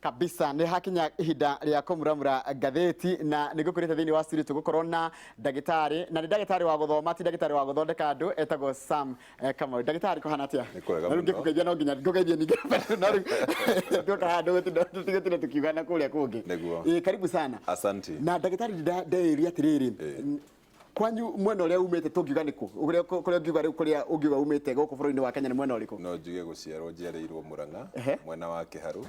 Kabisa, nĩ hakinya ihinda rĩa kũmuramura ngathĩti, na nĩ ngũkwĩrĩte thĩinĩ wa studio tũgũkorwo na ndagĩtarĩ, na nĩ ndagĩtarĩ wa gũthoma, ti ndagĩtarĩ wa gũthondeka andũ, etagwo Sam Kamau. Ndagĩtarĩ, kũhana atĩa? Nĩ kwega Na rĩu mũno. ngĩkũgeithia no nginya ngũgeithie ningĩ, no rĩu tuoka haha ndũgũtinda tũtigũtinda tũkiugana kũrĩa kũngĩ. Nĩguo. Ĩĩ, karibu sana. Asanti. Na ndagĩtarĩ, ndeĩria atĩrĩrĩ, kwanyu mwena ũrĩa umĩte tũngiuga nĩkũ? Kũrĩa kũrĩa ũngiuga rĩu, kũrĩa ũngiuga umĩte gũkũ bũrũri-inĩ wa Kenya nĩ mwena ũrĩkũ? No njuge gũciarwo njiarĩirwo Murang'a, mwena wa Kĩharũ,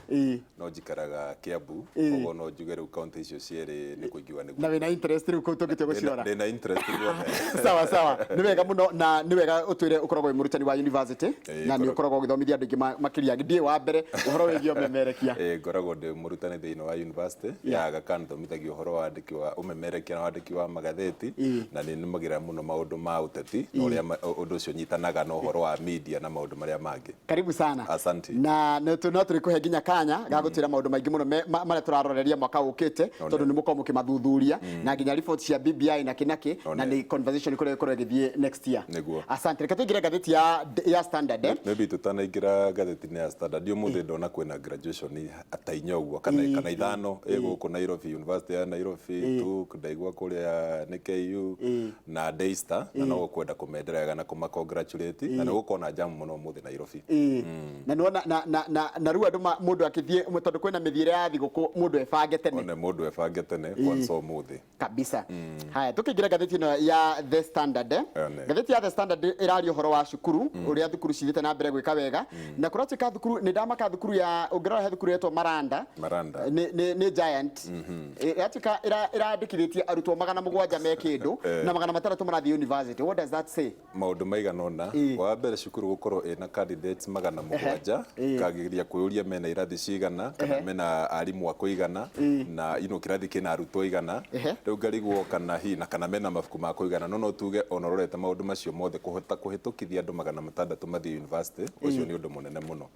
no njikaraga Kiambu, koguo no njuge rĩu kaunti icio cierĩ nĩkuo ingiuga nĩguo. Na wĩna interest rĩu kũu tũngĩtua gũcirora? Ndĩna interest guothe. Sawa sawa, nĩ wega mũno, na nĩ wega ũtwĩre ũkoragwo wĩ mũrutani wa university na nĩ ũkoragwo ũgĩthomithia andũ aingĩ makĩria ndiĩ wa mbere ũhoro wĩgiĩ ũmemerekia. Ĩĩ, ngoragwo ndĩ mũrutani thĩinĩ wa university ya Aga Khan, thomithagia ũhoro wa wandĩki wa ũmemerekia na wandĩki wa magathĩti, na nĩ nĩmagĩra mũno maũndũ ma ũteti na ũrĩa ũndũ ũcio ũnyitanaga na ũhoro wa media na maũndũ marĩa mangĩ. Karibu sana. Asante. Na no tũrĩ kũhe nginya kanya ga gũtwĩra maũndũ maingĩ mũno marĩa tũraroreria mwaka ũkĩte, tondũ nĩ mũkorwo mũkĩmathuthuria na nginya report cia BBI na kĩ na nĩ conversation kũrĩa ĩkorwo ĩgĩthiĩ next year. Nĩguo. Asante. Reke tũingĩre ngathĩti ya Standard. Maybe tutanaingĩra ngathĩti-inĩ ya Standard, ũmũthĩ ndona kwĩna graduation ta inya ũguo kana ithano ĩ gũkũ Nairobi, University ya Nairobi, TUK, ndaigua kũrĩa nĩ KU na Daystar, na no gũkwenda kũmendera wega na kũma congratulate, na nĩ gũkorwo na jam mũno ũmũthĩ Nairobi. Na nĩwona na rĩu andũ mũndũ akĩthiĩ, tondũ kwĩna mĩthiĩre ya thigũkũ, mũndũ ebange tene. One mũndũ ebange tene kwanza ũmũthĩ. Kabisa. Haya, tukĩingĩra ngathĩti ĩno ya The Standard, eh? Ene. Ngathĩti ya The Standard ĩraria ũhoro wa cukuru, ũrĩa thukuru cithiĩte na mbere gwĩka wega, na kũratuĩka thukuru nĩ ndamaka thukuru ya ũngĩrora he thukuru ĩretwo Maranda. Maranda. Nĩ giant. Ĩratuĩka ĩrandĩkithĩtie arutwo 700 me kĩndũ na 600 marathiĩ university. What does that say? Maũndũ maigana ũna. Wa mbere, cukuru gũkorwo ĩna candidates 700, ngageria kwĩyũria mena irathi cigana, kana mena arimũ a kũigana, na kĩrathi kĩna arutwo aigana. Rĩu ngarigwo kana hihi na kana mena mabuku ma kũigana. No tuge ona ũrorete maũndũ macio mothe, kũhota kũhĩtũkithia andũ 600 mathiĩ university, ũcio nĩ ũndũ mũnene mũno.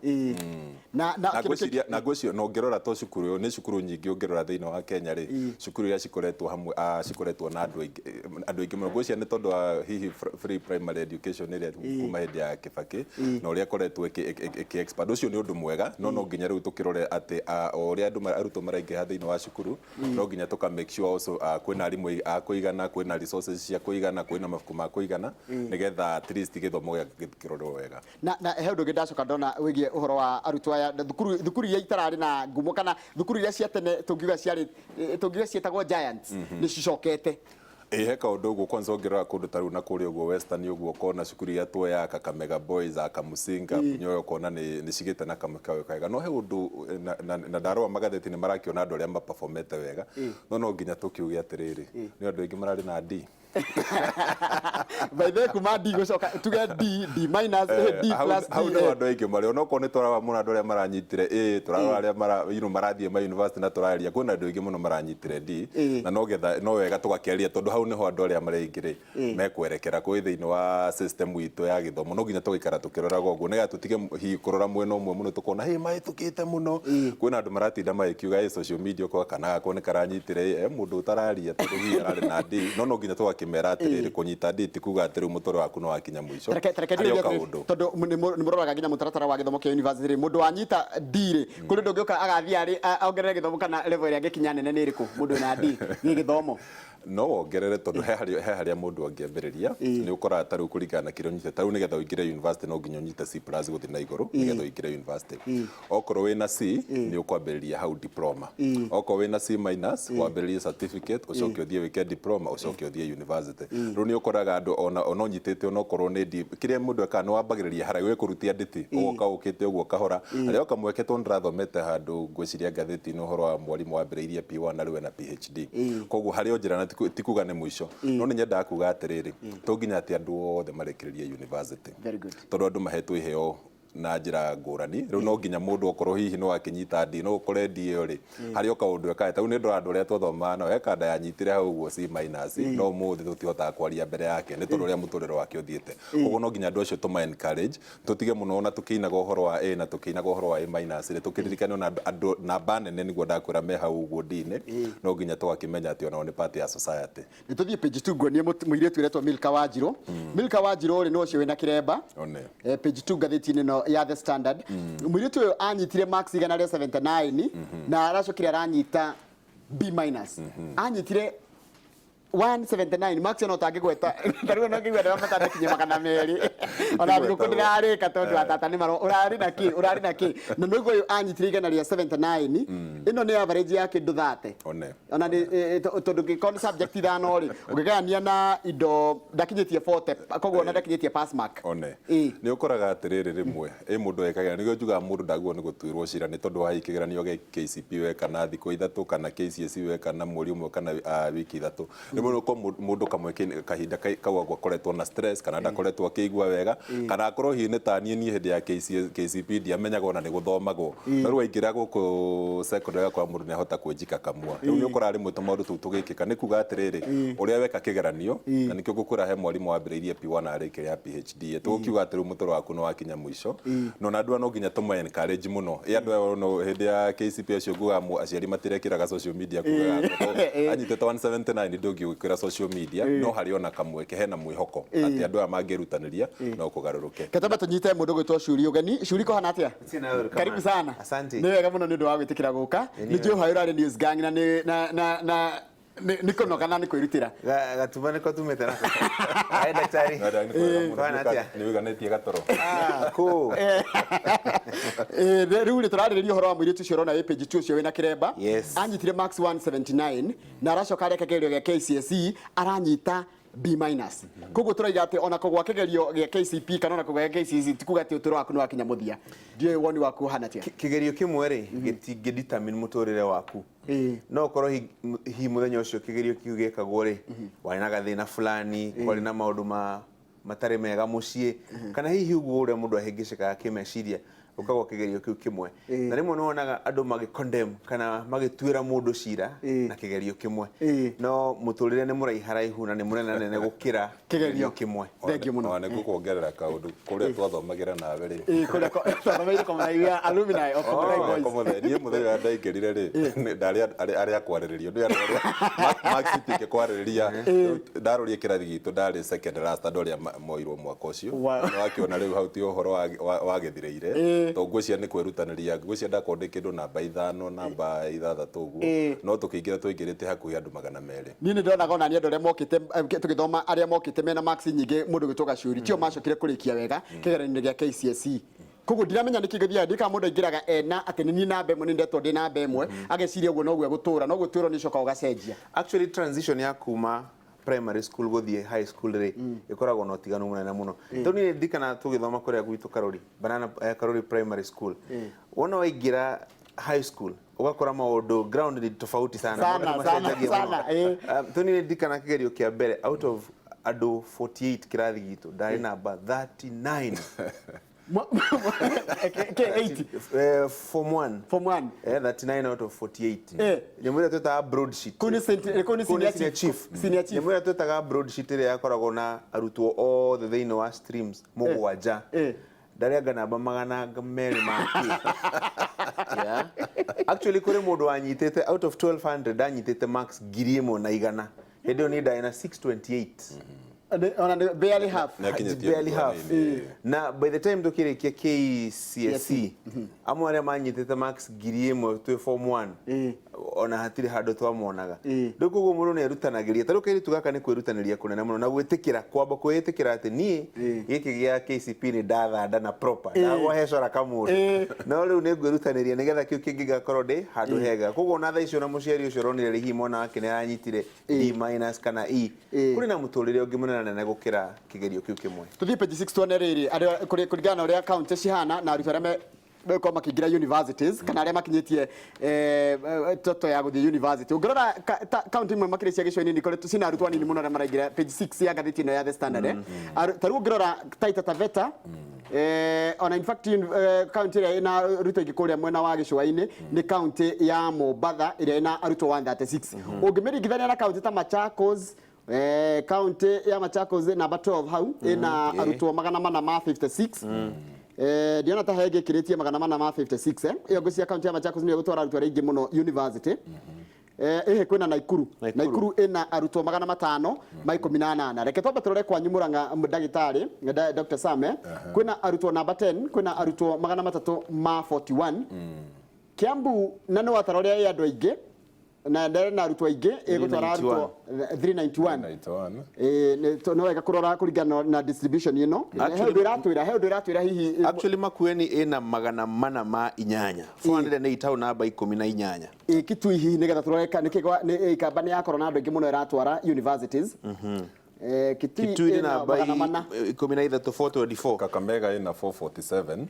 Na Na kĩndũ ngwĩciria na ngwĩciria na ũngĩrora to cukuru ĩyo, nĩ cukuru nyingĩ ũngĩrora thĩinĩ wa Kenya rĩ, cukuru iria cikoretwo hamwe, cikoretwo na andũ aingĩ, andũ aingĩ mũno. Ngwĩciria nĩ tondũ wa hihi free primary education ĩrĩa kuma hĩndĩ ya Kibaki na ũrĩa ĩkoretwo ĩkĩ expand. Ũcio nĩ ũndũ mwega, no nginya rĩu tũkĩrore atĩ o ũrĩa andũ arutwo maraingĩha thĩinĩ wa cukuru, no nginya tũka make sure also kwĩna arimũ a kũigana, kwĩna resources cia kũigana, kwĩna mabuku ma kũigana, nĩgetha at least gĩthomo gĩkĩrorwo wega. Na he ũndũ ũngĩ ndacoka ndona wĩgiĩ ũhoro wa arutwo aya, na thukuru iria itararĩ na ngumo, kana thukuru iria cia tene tũngiuga ciarĩ, tũngiuga ciĩtagwo giants, nĩ cicokete. Ĩ, he kaũndũ ũguo kwanza ũngĩrora kũndũ ta rĩu na kũrĩa ũguo Western ũguo, ũkona cukuru iria tuoyaga Kakamega Boys, Kamusinga, Punyoyo, ũkona nĩ cigĩte na kamweke kega. No he ũndũ na ndarora magathĩti nĩ marakĩona andũ arĩa maperformete wega, no nginya tũkiuge atĩrĩrĩ, nĩ andũ aingĩ mararĩ na D. By the way, kuma D gũcoka tuge D, D minus, D plus, D Hau nĩho andũ aingĩ marĩ, onokorwo nĩ tũrarora mũno andũ arĩa maranyitire A, tũrarora arĩa marathiĩ ma university na tũraria, kwĩna andũ aingĩ mũno maranyitire D, na no getha no wega tũgakĩaria, tondũ hau nĩho andũ arĩa marĩ aingĩ rĩ mekwerekera kwĩ thĩinĩ wa system itũ ya gĩthomo. No nginya tũgaikara tũkĩroraga ũguo nĩgetha tũtige hihi kũrora mwena ũmwe mũno tũkona hĩ mahĩtũkĩte mũno. Kwĩna andũ maratinda magĩkiuga ĩ social media, ũkoga kana gakwa nĩ karanyitire A, he mũndũ ũtararia tondũ hihi ararĩ na D, no nginya tũgakĩmera atĩrĩrĩ, kũnyita D ti kuga atĩ rĩu mũtũrĩre waku nĩ wakinya mũico. Tareke Harĩ o ndĩũrie atĩrĩrĩ, kaũndũ. tondũ nĩ mũroraga nginya mũtaratara wa gĩthomo kĩa university rĩ, mũndũ wanyita D rĩ, kũrĩ ũndũ ũngĩũka agathiĩ arĩ ongerere gĩthomo, kana level ĩrĩa angĩkinya nene nĩ ĩrĩkũ mũndũ wĩna D gĩgĩthomo? No wongerere, tondũ he harĩa mũndũ angĩambĩrĩria. Nĩ ũkoraga ta rĩu kũringana na kĩrĩa ũnyitĩte, ta rĩu nĩgetha ũingĩre university no nginya ũnyite C plus gũthiĩ na igũrũ nĩgetha ũingĩre university. Okorwo wĩna C nĩ ũkwambĩrĩria hau diploma, okorwo wĩna C minus wambĩrĩrie certificate, ũcoke ũthiĩ wĩke diploma, ũcoke ũthiĩ university. Rĩu nĩ ũkoraga andũ ona ũnyitĩte onokorwo nĩ D, kĩrĩa mũndũ ekaga nĩ wambagĩrĩria haraihu ĩkũrutia nditi, ũgoka ũkĩte ũguo kahora harĩa o kamweke, tondũ ndĩrathomete handũ ngwĩciria ngathĩti-inĩ ũhoro wa mwarimũ wambĩrĩirie P1 na rĩu ena PhD. Koguo harĩ o njĩra, na ti kuga nĩ mũico, no nĩ nyendaga kuga atĩrĩrĩ, to nginya atĩ andũ othe marĩkĩrĩrie university. Very good. Tondũ andũ mahetwo iheo na njĩra ngũrani. Rĩu no nginya mũndũ okorwo hihi nĩ wakĩnyita D, no ũkore D ĩyo rĩ harĩ o kaũndũ ekaga. Ta rĩu nĩ ndora andũ arĩa twathomaga nao, he kanda yanyitire hau ũguo C minus, no ũmũthĩ tũtihotaga kwaria mbere yake nĩ tondũ ũrĩa mũtũrĩre wake ũthiĩte. Koguo no nginya andũ acio tũma encourage, tũtige mũno ona tũkĩinaga ũhoro wa A na tũkĩinaga ũhoro wa A minus rĩ, tũkĩririkane ona andũ namba nene nĩguo ndakwĩra me hau ũguo D-inĩ, no nginya tũgakĩmenya atĩ onao nĩ part ya society. Nĩ tũthiĩ page 2 nguonie mũirĩtu ũretwo Milka Wanjirũ. Milka Wanjirũ rĩ, nĩ ũcio wĩna kĩremba. One. Page 2 ngathĩti-inĩ ĩno ĩno ya The Standard. Mũirĩtu ũyũ anyitire marks 179 na aracokire aranyita B minus. Anyitire 179 marks ona ũtangĩgweta tarĩu ona ũngĩgweta matandakinyia 200, ona thigũkũ ndĩrarĩka tondũ atata nĩ maro ũrarĩ na kĩ, ũrarĩ na kĩ. Na nĩguo ũyũ anyitire 179, ĩno nĩ average ya kĩndũ 30. One. Ona nĩ tondũ ngĩkorwo nĩ subject ithano rĩ, ũngĩgayania na indo ndakinyĩtie 40, koguo ona ndakinyĩtie pass mark. One. Ĩ. Nĩ ũkoraga atĩrĩrĩ, rĩmwe ĩ mũndũ ekagĩra nĩguo njugaga mũndũ ndagĩrĩirwo nĩ gũtuĩrwo cira nĩ tondũ wa hihi kĩgeranio gĩa KCP weka na thikũ 3 kana KCSE weka na mweri ũmwe kana wiki 3. Rĩmwe nĩ ũkorwo mũndũ kamwe kahinda kau akoretwo na stress kana ndakoretwo akĩigua wega, kana akorwo hihi nĩ ta niĩ hĩndĩ ya KCP ndiamenyaga ona nĩ gũthomagwo, no rĩu waingĩra gũkũ secondary ũgakora mũndũ nĩ ahota kwĩnjika kamua. Rĩu nĩ ũkoraga rĩmwe tũmaũndũ tũu tũgĩkĩka nĩ kuga atĩrĩrĩ, ũrĩa weka kĩgeranio, na nĩkĩo ngũkwĩra he mwarimũ wambĩrĩirie P1 arĩkĩria PhD, tũgũkiuga atĩ rĩu mũtũrĩre waku nĩ wakinya mũico. No na andũ aya no nginya tũma encourage mũno. Ĩ andũ aya no hĩndĩ ya KCP acio ngugaga aciari matirekĩraga social media kugaga anyitĩte 179, ndũngĩgwĩkĩra social media, no harĩ ona kamweke hena mwĩhoko atĩ andũ aya mangĩrutanĩria no kũgarũrũke. Ketamba tũnyite mũndũ gwĩtwo Curi ũgeni. Curi, kũhana atĩa? Sina wewe. Karibu sana. Asante. Nĩ wega mũno nĩ ũndũ wa gwĩtĩkĩra gũka. Nĩ njũĩ hayo ũrarĩ news gang na nĩ na na na nĩ kũnoga na nĩ kwĩrutĩra. Gatuma niko tumete nako. Hai daktari. Kũhana atĩa? Nĩ wĩganĩtie gatoro. Ah, cool. Rĩu rĩ, tũrarĩrĩria ũhoro wa mũirĩtu ũcio ũrona wĩ page 2, ũcio wĩna kĩremba. Yes. Anyitire max 179 na aracoka areka kĩgerio gĩa KCSE aranyita B minus. Koguo tũraiga atĩ ona kũgwa kĩgerio gĩa KCP kana ona kũgwa gĩa KCSE ti kuga atĩ ũtũũro waku nĩ wakinya mũthia. Ndiũĩ woni waku ũhana atĩa. Kĩgerio kĩmwe rĩ, gĩtingĩ determine mũtũrĩre waku. No ũkorwo hihi mũthenya ũcio kĩgerio kĩu gĩkagwo rĩ, warĩ na gathĩna fulani, kwarĩ na maũndũ ma matarĩ mega mũciĩ, kana hihi ũguo ũrĩa mũndũ ahĩngĩcĩkaga kĩmeciria, ũkagwa kĩgerio kĩu kĩmwe. Na rĩmwe nĩ wonaga andũ magĩ condemn kana magĩtuĩra mũndũ cira na kĩgerio kĩmwe. No mũtũrĩre nĩ mũraiharaihu na nĩ mũnenanene gũkĩra kĩgerio kĩmwe. Thank you mũno. Ona nĩ ngũkuongerera kaũndũ kũrĩa twathomagĩra nawe rĩ. Ĩ, kũrĩa twathomeire Komuthai, we are alumni of Komuthai Boys. Komuthai, niĩ mũthenya ũrĩa ndaingĩrire rĩ, ndarĩ arĩa kwarĩrĩrio ndĩ andũ arĩa marks itingĩkwarĩrĩria. Ndarorie kĩrathi gitũ, ndarĩ second last andũ arĩa moirwo mwaka ũcio. Nĩ wakĩona rĩu hau ti ũhoro wa gĩthirĩire, tondũ ngwĩciria nĩ kwĩrutanĩria, ngwĩciria ndakorwo ndĩ kĩndũ namba 5, namba 6 ũguo, no tũkĩingĩra twaingĩrĩte hakuhĩ andũ 200. Niĩ nĩ ndonaga ona niĩ andũ arĩa mokĩte tũgĩthoma, arĩa mokĩte mena marks nyingĩ, mũndũ gwĩtwo Gacuri tio macokire kũrĩkia wega kĩgeranio gĩa KCSE. Koguo ndiramenya nĩkĩ gĩthiaga, ndika mũndũ aingĩraga ena atĩ nĩ niĩ namba 1, nĩ ndetwo ndĩ namba 1, ageciria ũguo noguo egũtũra, no gũtũra nĩ ũcoka ũgacenjia. Actually, transition ya kuma primary school gũthiĩ high school rĩ, ĩkoragwo na ũtiganu mũnene mũno. Tondũ niĩ ndirikana tũgĩthoma kũrĩa gwitũ Karori Banana, Karori Primary School, wona waingĩra high school ũgakora maũndũ ground ni tofauti sana. Sana, Maũndũ sana, macenjagia sana, mũno. Tondũ niĩ ndirikana kĩgerio kĩa mbere, out of andũ 48 kĩrathi gitũ, ndarĩ namba 39. K 80? Form 1. Form 1. 39 out of 48. Nyamũ ĩrĩa twĩtaga broadsheet. Kũu nĩ kũu nĩ Kũu nĩ senior senior chief. chief. Senior chief. Nyamũ ĩrĩa twĩtaga broadsheet ĩrĩa yakoragwo na arutwo othe thĩinĩ wa streams 7, ndarĩanga namba 200 ma kĩ. Yeah. Actually, kũrĩ mũndũ wanyitĩte out of 1200 ndanyitĩte marks 1100. Hĩndĩ ĩyo niĩ ndarĩ na 628. Ona nĩ barely half. Nĩ akinyĩtie Barely half. nini. Na by the time tũkĩrĩkia KCSE, amwe arĩa manyitĩte marks 1000 twĩ form 1, ona hatirĩ handũ twamonaga. Rĩu koguo mũndũ nĩ erutanagĩria. Ta rĩu kairĩtu gaka nĩ kwĩrutanĩria kũnene mũno na gwĩtĩkĩra, kwamba kwĩĩtĩkĩra atĩ niĩ gĩkĩ gĩa KCP nĩ ndathanda na proper ndagwa hecora kamũndũ, no rĩu nĩ ngwĩrutanĩria nĩgetha kĩu kĩngĩ gĩgakorwo ndĩ handũ hega. Koguo ona thaa icio na mũciari ũcio ũronire rĩ, hihi mwana wake nĩ aranyitire D minus kana E, kũrĩ na mũtũrĩre ũngĩ mũnene nene gũkĩra kĩgerio kĩu kĩmwe. Tuthiĩ page 6 tuone rĩrĩ kũringana na ũrĩa county cihana na arutwo arĩa megũkorwo makĩingĩra universities kana arĩa makinyĩtie toto ya gũthiĩ university. Ũngĩrora county imwe makĩria cia gĩcũa-inĩ nĩ cina arutwo anini mũno arĩa maraingĩra, page 6 ya ngathĩti ĩno ya The Standard. Ta rĩu ũngĩrora Taita Taveta, ona in fact county ĩrĩa ĩna arutwo aingĩ kũrĩa mwena wa gĩcũa-inĩ nĩ county ya Mombatha ĩrĩa ĩna arutwo 136. Ũngĩmĩringithania na county ta Machakos, county ya Machakos namba 12 hau ĩna arutwo 456. Ndiona ta hengĩ ĩkĩrĩtie 456. Ĩyo ngwĩciria county ya Machakos nĩyo ĩgũtwara arutwo arĩa aingĩ mũno university. Ĩhĩ, kwĩna Naikuru. Naikuru. Naikuru ĩna arutwo 518. Reke twambe tũrore kwanyu Murang'a, ndagĩtarĩ Dr. Same. Kwĩna arutwo namba 10, kwĩna arutwo 341. Kiambu na nĩ watara ũrĩa ĩ andũ aingĩ na ndere na arutwo aingĩ, ĩgũtwara arutwo 391. 91. Ĩ, nĩ wega kũrora kũringana na distribution ĩno. He ũndũ ĩratwĩra, he ũndũ ĩratwĩra hihi. Actually Makueni ĩna 408, 408 hau namba 18. Ĩ, Kitui hihi, nĩgetha tũrore nĩkĩ nĩ ikamba nĩ yakorwo na andũ aingĩ mũno ĩratwara universities. Kitui Kitui nĩ ĩna namba 400. 13, 424. Kakamega ĩna 447.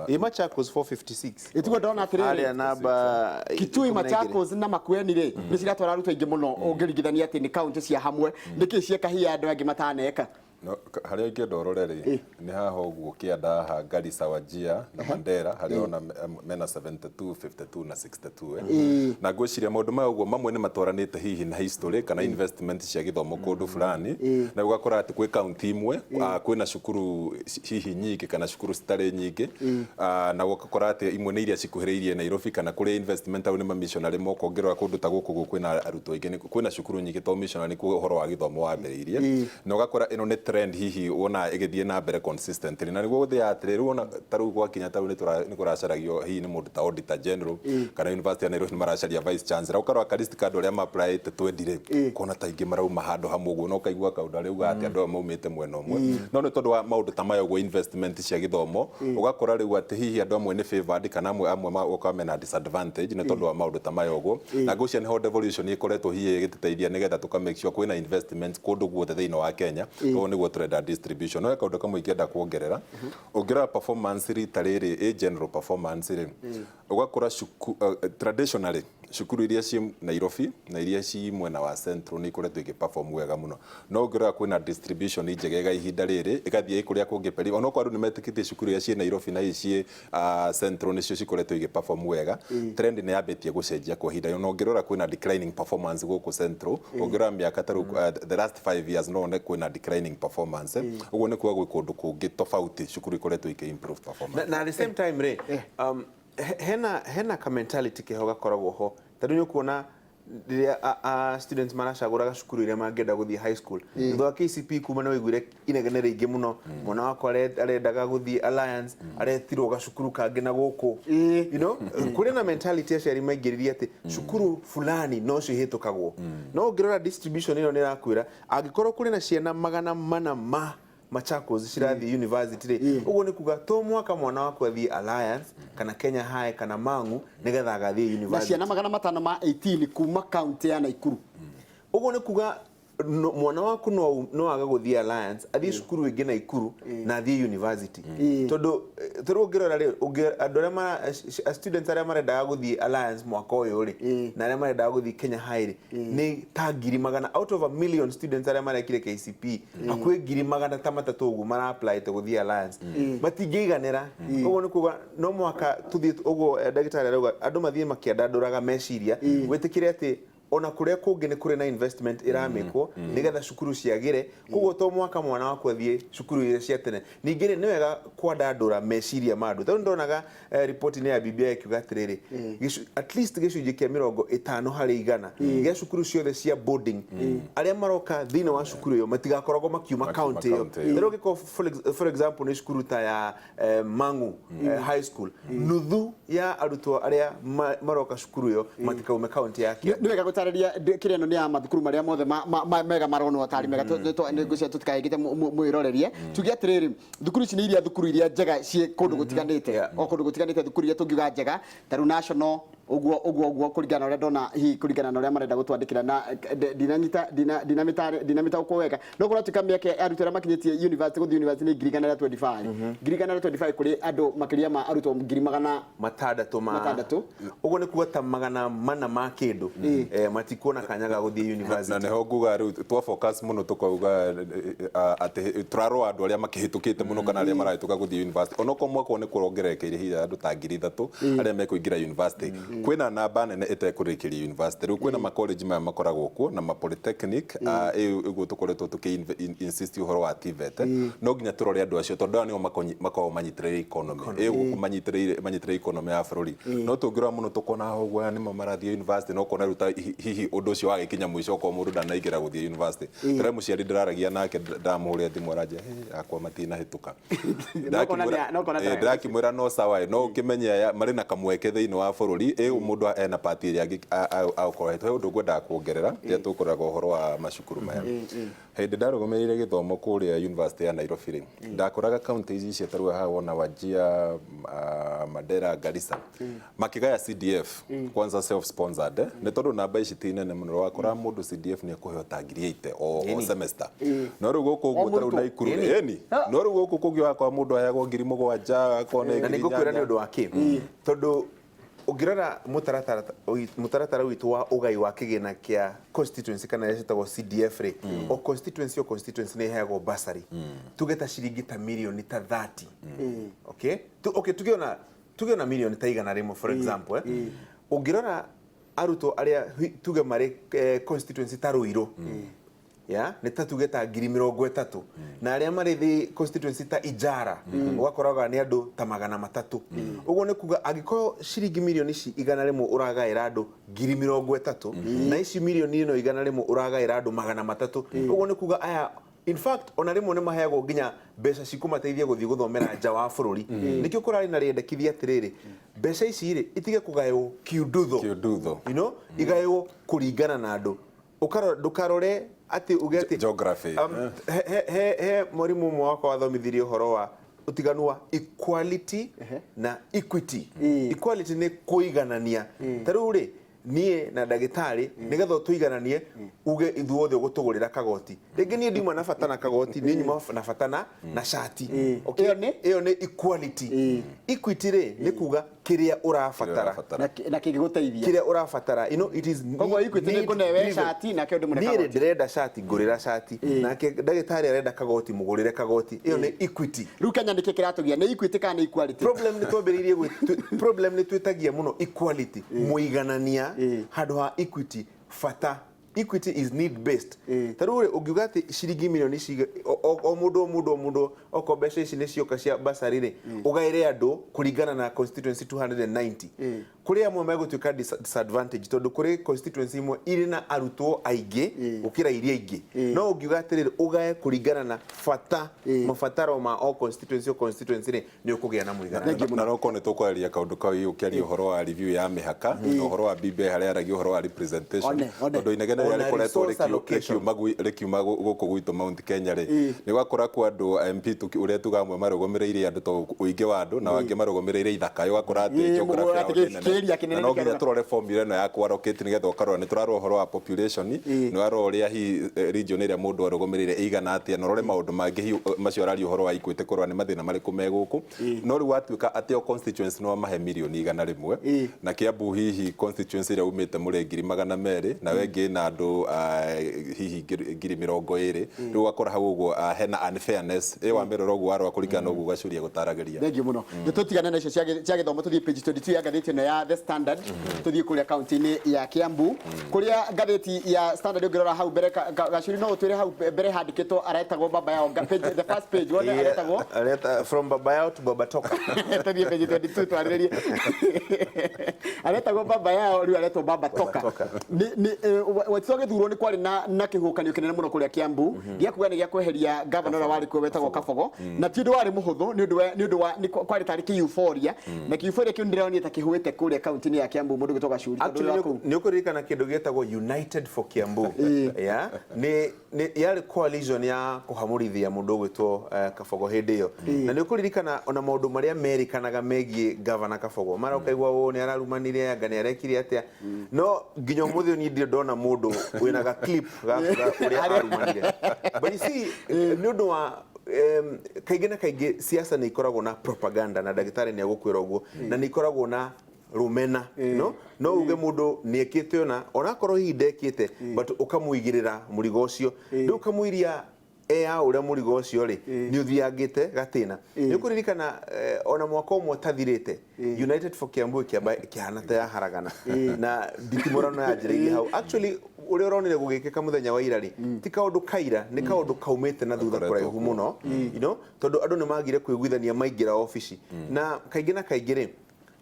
Ĩ Machakos 456. Ĩtiguo ndona atĩrĩrĩ. Harĩa namba Kitui, 12. Machakos na Makueni rĩ, nĩ ciratwara arutwo aingĩ mũno ũngĩringithania atĩ nĩ kaunti cia hamwe. Nĩkĩ cieka hihi andũ angĩ mataneka? No, harĩa ingĩenda ũrore rĩ, nĩ haha ũguo kĩanda haha, Garissa, Wajir na Mandera, harĩa ona mena 72, 52 na 62, eh. Na ngwĩciria maũndũ maya ũguo mamwe nĩ matwaranĩte hihi na history kana investment cia gĩthomo kũndũ fulani, na ũgakora atĩ kwĩ kaunti imwe kwĩna cukuru hihi nyingĩ kana cukuru citarĩ nyingĩ, na ũgakora atĩ imwe nĩ iria cikuhĩrĩirie Nairobi kana kũrĩa investment au nĩ mamissionary moka. Ũngĩrora kũndũ ta gũkũ ũguo kwĩna arutwo aingĩ, kwĩna cukuru nyingĩ tondũ missionary nĩkuo ũhoro wa gĩthomo wambĩrĩirie, na ũgakora ĩno nĩ trend hihi wona ĩgĩthiĩ na mbere consistently, na nĩguo gũthiaga atĩrĩ, rĩu ona ta rĩu gwakinya ta rĩu nĩ kũracaragio hihi nĩ mũndũ ta auditor general kana University ya Nairobi nĩ maracaria vice chancellor, ũkarora ka list ka andũ arĩa ma-applyĩte twendi rĩ, kona ta aingĩ marauma handũ hamwe ũguo, na ũkaigua kaũndũ arĩa uga atĩ andũ aya maumĩte mwena ũmwe, no nĩ tondũ wa maũndũ ta maya ũguo, investment cia gĩthomo, ũgakora rĩu atĩ hihi andũ amwe nĩ favored kana amwe ũgakora mena disadvantage nĩ tondũ wa maũndũ ta maya ũguo. Na ngwĩciria nĩho devolution ĩkoretwo hihi ĩgĩtũteithia nĩgetha tũka make sure kwĩna investment kũndũ guothe thĩinĩ wa Kenya. Koguo nĩguo tũrenda distribution. No he kaũndũ kamwe ingĩenda kuongerera. Ũngĩrora performance rita rĩrĩ, ĩ general performance rĩ, ũgakora traditionally cukuru iria ciĩ Nairobi na iria ci mwena wa Central nĩ ikoretwo igĩ perform wega mũno, no ũngĩrora kwĩna distribution njegega ihinda rĩrĩ, ĩgathiĩ kũrĩa kũngĩ peri onokorwo andũ nĩ metĩkĩtie cukuru iria ciĩ Nairobi na ici ciĩ Central nĩcio cikoretwo igĩ perform wega. Trend nĩ yambĩtie gũcenjia kwa ihinda, ona ũngĩrora kwĩna declining performance gũkũ Central. Ũngĩrora mĩaka ta rĩu, the last 5 years, no wone kwĩna declining performance. Ũguo nĩ kuga gwĩ kũndũ kũngĩ tofauti cukuru ikoretwo ikĩ improve performance. Na at the same time rĩ, hena ka mentality keho gakoragwo ho, tondũ nĩ ũkuona rĩrĩa students maracagũraga cukuru iria mangĩenda gũthiĩ high school thutha wa KCPE kuma, nĩ waiguire inegene rĩingĩ mũno, mwana wakwa arendaga gũthiĩ Alliance, aretirwo gacukuru kangĩ na gũkũ. Kũrĩ na mentality aciari maingĩririe atĩ cukuru fulani no cio ihĩtũkagwo, no ũngĩrora distribution ĩno nĩ ĩrakwĩra angĩkorwo kũrĩ na ciana 400 ma Machakos cirathiĩ university rĩ, ũguo nĩ kuga to mwaka mwana waku athiĩ Alliance kana Kenya High kana Mangu nĩgetha agathiĩ Na university. Ciana 518 kuma kaunti ya Naikuru. Ũguo nĩ kuga mwana waku no age gũthiĩ Alliance, athiĩ cukuru ĩngĩ Naikuru na athiĩ university, tondũ tondũ ũngĩrora rĩ, andũ arĩa students arĩa marendaga gũthiĩ Alliance mwaka ũyũ rĩ, na arĩa marendaga gũthiĩ Kenya High rĩ, nĩ ta 100,000 out of a million students arĩa marekire KCPE, hakuhĩ 300,000 ũguo mara-applyĩte gũthiĩ Alliance, matingĩiganĩra. Ũguo nĩ kuga no mũhaka tũthiĩ ũguo, ndagĩtarĩ arauga andũ mathiĩ makĩandandũraga meciria, wĩtĩkĩre atĩ ona kũrĩa kũngĩ nĩ kũrĩ na investment ĩramĩkwo nĩgetha cukuru ciagĩre. Koguo to mwaka mwana waku athiĩ cukuru iria cia tene. Ningĩ rĩ, nĩ wega kwandandũra meciria ma andũ, tondũ ndonaga riboti-inĩ ya BBI ĩkiuga atĩrĩrĩ, at least gĩcunjĩ kĩa 50% gĩa cukuru ciothe cia boarding, arĩa maroka thĩinĩ wa cukuru ĩyo matigakoragwo makiuma makiuma county ĩyo. County ĩyo. Rĩu ũngĩkorwo for example nĩ cukuru ta ya Mangu High School, nuthu ya arutwo arĩa maroka cukuru ĩyo matikaume county ya Kiambu. Nĩ wega gũtarĩria kĩrĩa ĩno nĩ ya mathukuru marĩa mothe mega maronwo tarĩ mega. Nĩ ngwĩciria tũtikahĩngĩte mwĩrorerie, tuge atĩrĩrĩ, thukuru ici nĩ iria thukuru iria njega ciĩ kũndũ gũtiganĩte, o kũndũ gũtiganĩte, thukuru iria tũngiuga njega ta rĩu national ũguo ũguo ũguo, kũringana na ũrĩa ndona, hihi kũringana na ũrĩa marenda gũtwandĩkĩra na ndinanyita ndinamĩtaũkwo wega, no kũratuĩka mĩaka arutwo arĩa makinyĩtie university, gũthiĩ university nĩ 125, 125 kũrĩ andũ makĩria ma arutwo ngiri magana 600 ma 600. Ũguo nĩ kuga ta 400 ma kĩndũ matikuona kanya ga gũthiĩ Na university. Nĩho nguga rĩu twa focus mũno tũkauga atĩ tũrarora andũ arĩa makĩhĩtũkĩte mũno kana arĩa marahĩtũka gũthiĩ university, onokorwo mwaka ũyũ nĩ kũrongererekeire hihi andũ ta 3,000 arĩa mekũingĩra university. Kwĩna namba nene ĩtekũrĩkĩria university. Rĩu kwĩna ma college maya makoragwo kuo na ma polytechnic, ũguo tũkoretwo tũkĩ insist ũhoro wa TVET. No nginya tũrore andũ acio, tondũ aya nĩo makoragwo manyitĩrĩire economy ĩ gũkũ, manyitĩrĩire economy ya bũrũri. No tũngĩrora mũno tũkona ũguo aya nĩmo marathiĩ university, no ũkona rĩu ta hihi ũndũ ũcio wagĩkinya mũico okorwo mũndũ ndanaingĩra gũthiĩ university. Tũrĩ mũciari ndĩraragia nake, ndamũhũrĩra thimũ, aranjĩra, "Hey, akwa matinahĩtũka." Ndĩrakĩmwĩra no sawa, no ũkĩmenye aya marĩ na kamweke thĩinĩ wa bũrũri ĩ mũndũ ena pati ĩrĩa agũkorwo he ũndũ ngwendaga kuongerera rĩrĩa tũkũraga ũhoro wa macukuru maya. Hĩndĩ ndarũgamĩrĩire gĩthomo kũrĩa University ya Nairobi rĩ, ndakoraga kaunti ici ciatarwo haha wona Wajir, Mandera, Garissa, makĩgaya CDF kwanza self sponsored, nĩ tondũ namba ici ti nene mũno. Wakoraga mũndũ CDF nĩ ekũheo ta 80,000 o semester, no rĩu gũkũ ũguo ta rĩu Naikuru rĩ, ĩni, no rĩu gũkũ kũngĩ wakora mũndũ aheagwo 7,000, akona Na nĩ ngũkwĩra nĩ ũndũ wa kĩ, tondũ ũngĩrora mũtaratara witũ wa ũgai wa kĩgĩna kĩa constituency kana ĩrĩa ciĩtagwo CDF rĩ, o constituency, o constituency nĩ ĩheagwo bursary, tuge ta ciringi ta mirioni ta 30. Okay, okay, tuge ona mirioni ta 100, for example, Ũngĩrora arutwo arĩa tuge marĩ constituency ta Ruiru ya nĩ ta tuge ta 30,000, na arĩa marĩ thĩ constituency ta Ijara ũgakoraga nĩ andũ ta 300. Ũguo nĩ kuga angĩkorwo ciringi mirioni ici 100 ũragaĩra andũ 30,000, na ici mirioni ĩno 100 ũragaĩra andũ 300, ũguo nĩ kuga aya in fact ona rĩmwe nĩ maheagwo nginya mbeca cikũmateithia gũthiĩ gũthomera nja wa bũrũri. Nĩkĩo kũrarĩ na rĩendekithia atĩrĩrĩ, mbeca ici rĩ itige kũgaywo kiundutho. Kiundutho. Igaywo kũringana na andũ. Ndũkarore atĩ uge atĩ Geography. He mwarimũ ũmwe wakwa wathomithirie ũhoro wa ũtiganu wa equality na equity. Equality nĩ kũiganania. Ta rĩu rĩ, niĩ na ndagĩtarĩ nĩgetha tũigananie, uge ithuothe ũgũtũgũrĩra kagoti, rĩngĩ niĩ ndiuma na bata na kagoti, niĩ nyuma na bata na cati. Okay? Ĩyo nĩ? Ĩyo nĩ equality. Equity rĩ, nĩ kuga kĩrĩa ũrabatara. Ũrabatara. Na kĩngĩgũteithia. Kĩrĩa ũrabatara, it is Koguo equity nĩ need ngũnewe driven. cati, nake ũndũ mũne Niĩ rĩ, kagoti. ndĩrenda cati, ngũrĩra cati, nake ndagĩtarĩ arenda kagoti, mũgũrĩre kagoti. Ĩyo nĩ equity. Rĩu Kenya nĩkĩ kĩratũgia, nĩ equity kana nĩ equality? Problem nĩ twambĩrĩirie problem nĩ twĩtagia mũno equality, mũiganania, handũ ha equity, bata. Equity is need based. Ta rĩu rĩ, ũngiuga atĩ ciringi mirioni ici o mũndũ, o mũndũ, o mũndũ, okorwo mbeca ici nĩ cioka cia basarĩ rĩ, ũgaĩre andũ kũringana na constituency 290, kũrĩ amwe megũtuĩka disadvantage, tondũ kũrĩ constituency imwe irĩ na arutwo aingĩ gũkĩra iria ingĩ. No ũngiuga atĩrĩrĩ, ũgae kũringana na bata, mabataro ma o constituency, o constituency rĩ, nĩ ũkũgĩa na mũiganano. Na roko nĩ tũkwarĩria kaũndũ kau, ũkĩaria ũhoro wa review ya mĩhaka na ũhoro wa BBI harĩa aragia ũhoro wa representation. One, one. Tondũ inegene rĩrĩa Ona rĩkoretwo resource allocation. rĩkiuma gũkũ gwitũ Mount Kenya rĩ, nĩ ũgakora kwa andũ MP ũrĩa tuga amwe marũgamĩrĩire andũ to ũingĩ wa andũ, na angĩ marũgamĩrĩire ithaka. Ũgakora atĩ geography yao atĩ nĩ nene. Kĩria kĩnene Na no nginya nĩkĩo tũrore formula ĩno ya kũ-allocate, nĩgetha ũkarora nĩ tũrarora ũhoro wa population, nĩ warora ũrĩa hihi region ĩrĩa mũndũ arũgamĩrĩire ĩigana atĩa, na ũrore maũndũ mangĩ hihi macio araria ũhoro wa equity, kũrora nĩ mathĩna marĩkũ me gũkũ. No rĩu watuĩka atĩ o constituency no mahe mirioni 100, na Kiambu hihi constituency ĩrĩa umĩte mũrĩ 200,000, na we ĩngĩ na andũ hihi 20,000, rĩu ũgakora hau ũguo hena unfairness ĩ wamĩrora ũguo, warora kũringana na ũguo gacuria gũtaragĩria. Thank you mũno. Nĩ tũtigane na icio cia gĩthomo, tũthiĩ page 22 ya ngathĩti ĩno ya The Standard, tũthiĩ kũrĩa kaunti-inĩ ya Kiambu, kũrĩa ngathĩti ya Standard ũngĩrora hau mbere, Gacuri, no ũtwĩre hau mbere handĩkĩtwo aretagwo Baba Yao, page, the first page wone aretagwo From Baba Yao to Baba Toka. Tũthiĩ page 22 twarĩrĩrie. Aretagwo Baba Yao, rĩu aretwo Baba Toka. Toka. Wetwo gĩthurwo nĩ kwarĩ na kĩhuhũkanio kĩnene mũno kũrĩa Kiambu gĩa kuga nĩ gĩa kweheria gavana ũrĩa warĩ kuo wetagwo Kabogo, na ti ũndũ warĩ mũhũthũ nĩ ũndũ wa kwarĩ tarĩ kĩ euphoria, na kĩ euphoria kĩu ndĩronire ta kĩhũĩte kũrĩa kaunti-inĩ ya Kiambu. Mũndũ gwĩtwo Gacuri, tondũ Actually, ũrĩa wa kũu. Nĩ ũkũririkana kĩndũ gĩtagwo United for Kiambu, yeah? Nĩ yarĩ coalition ya kũhamũrithia mũndũ ũgwĩtwo Kabogo hĩndĩ ĩyo, na nĩ ũkũririkana ona maũndũ marĩa merĩkanaga megiĩ gavana Kabogo, mara ũkaigua ũũ nĩ ararumanire, anga nĩ arekire atĩa, no nginya ũmũthĩ ũyũ niĩ ndirĩ ndona mũndũ wĩna ga clip ga kuga ũrĩa arumanire. But you see, nĩ ũndũ wa kaingĩ na kaingĩ siasa nĩ ikoragwo na propaganda, na ndagĩtarĩ nĩ egũkwĩra ũguo, na nĩ ikoragwo na rũmena. No uge mũndũ nĩ ekĩte, ona onakorwo hihi ndekĩte, but ũkamũigĩrĩra mũrigo ũcio rĩu ũkamũiria. Eya ũrĩa mũrigo ũcio rĩ nĩ ũthiangĩte gatĩna. Nĩ ũkũririkana ona mwaka ũmwe ũtathirĩte, United for Kiambu ĩkĩamba ĩkĩhana ta yaharagana na nditimũrano yanjĩrĩirie hau. Actually, ũrĩa ũronire gũgĩkĩka mũthenya wa ira rĩ, ti kaũndũ kaira, nĩ kaũndũ kaumĩte na thutha Gakoretwo kũraihu kuo. mũno, tondũ andũ nĩ magire kwĩiguithania maingĩra obici. Na kaingĩ na kaingĩ rĩ,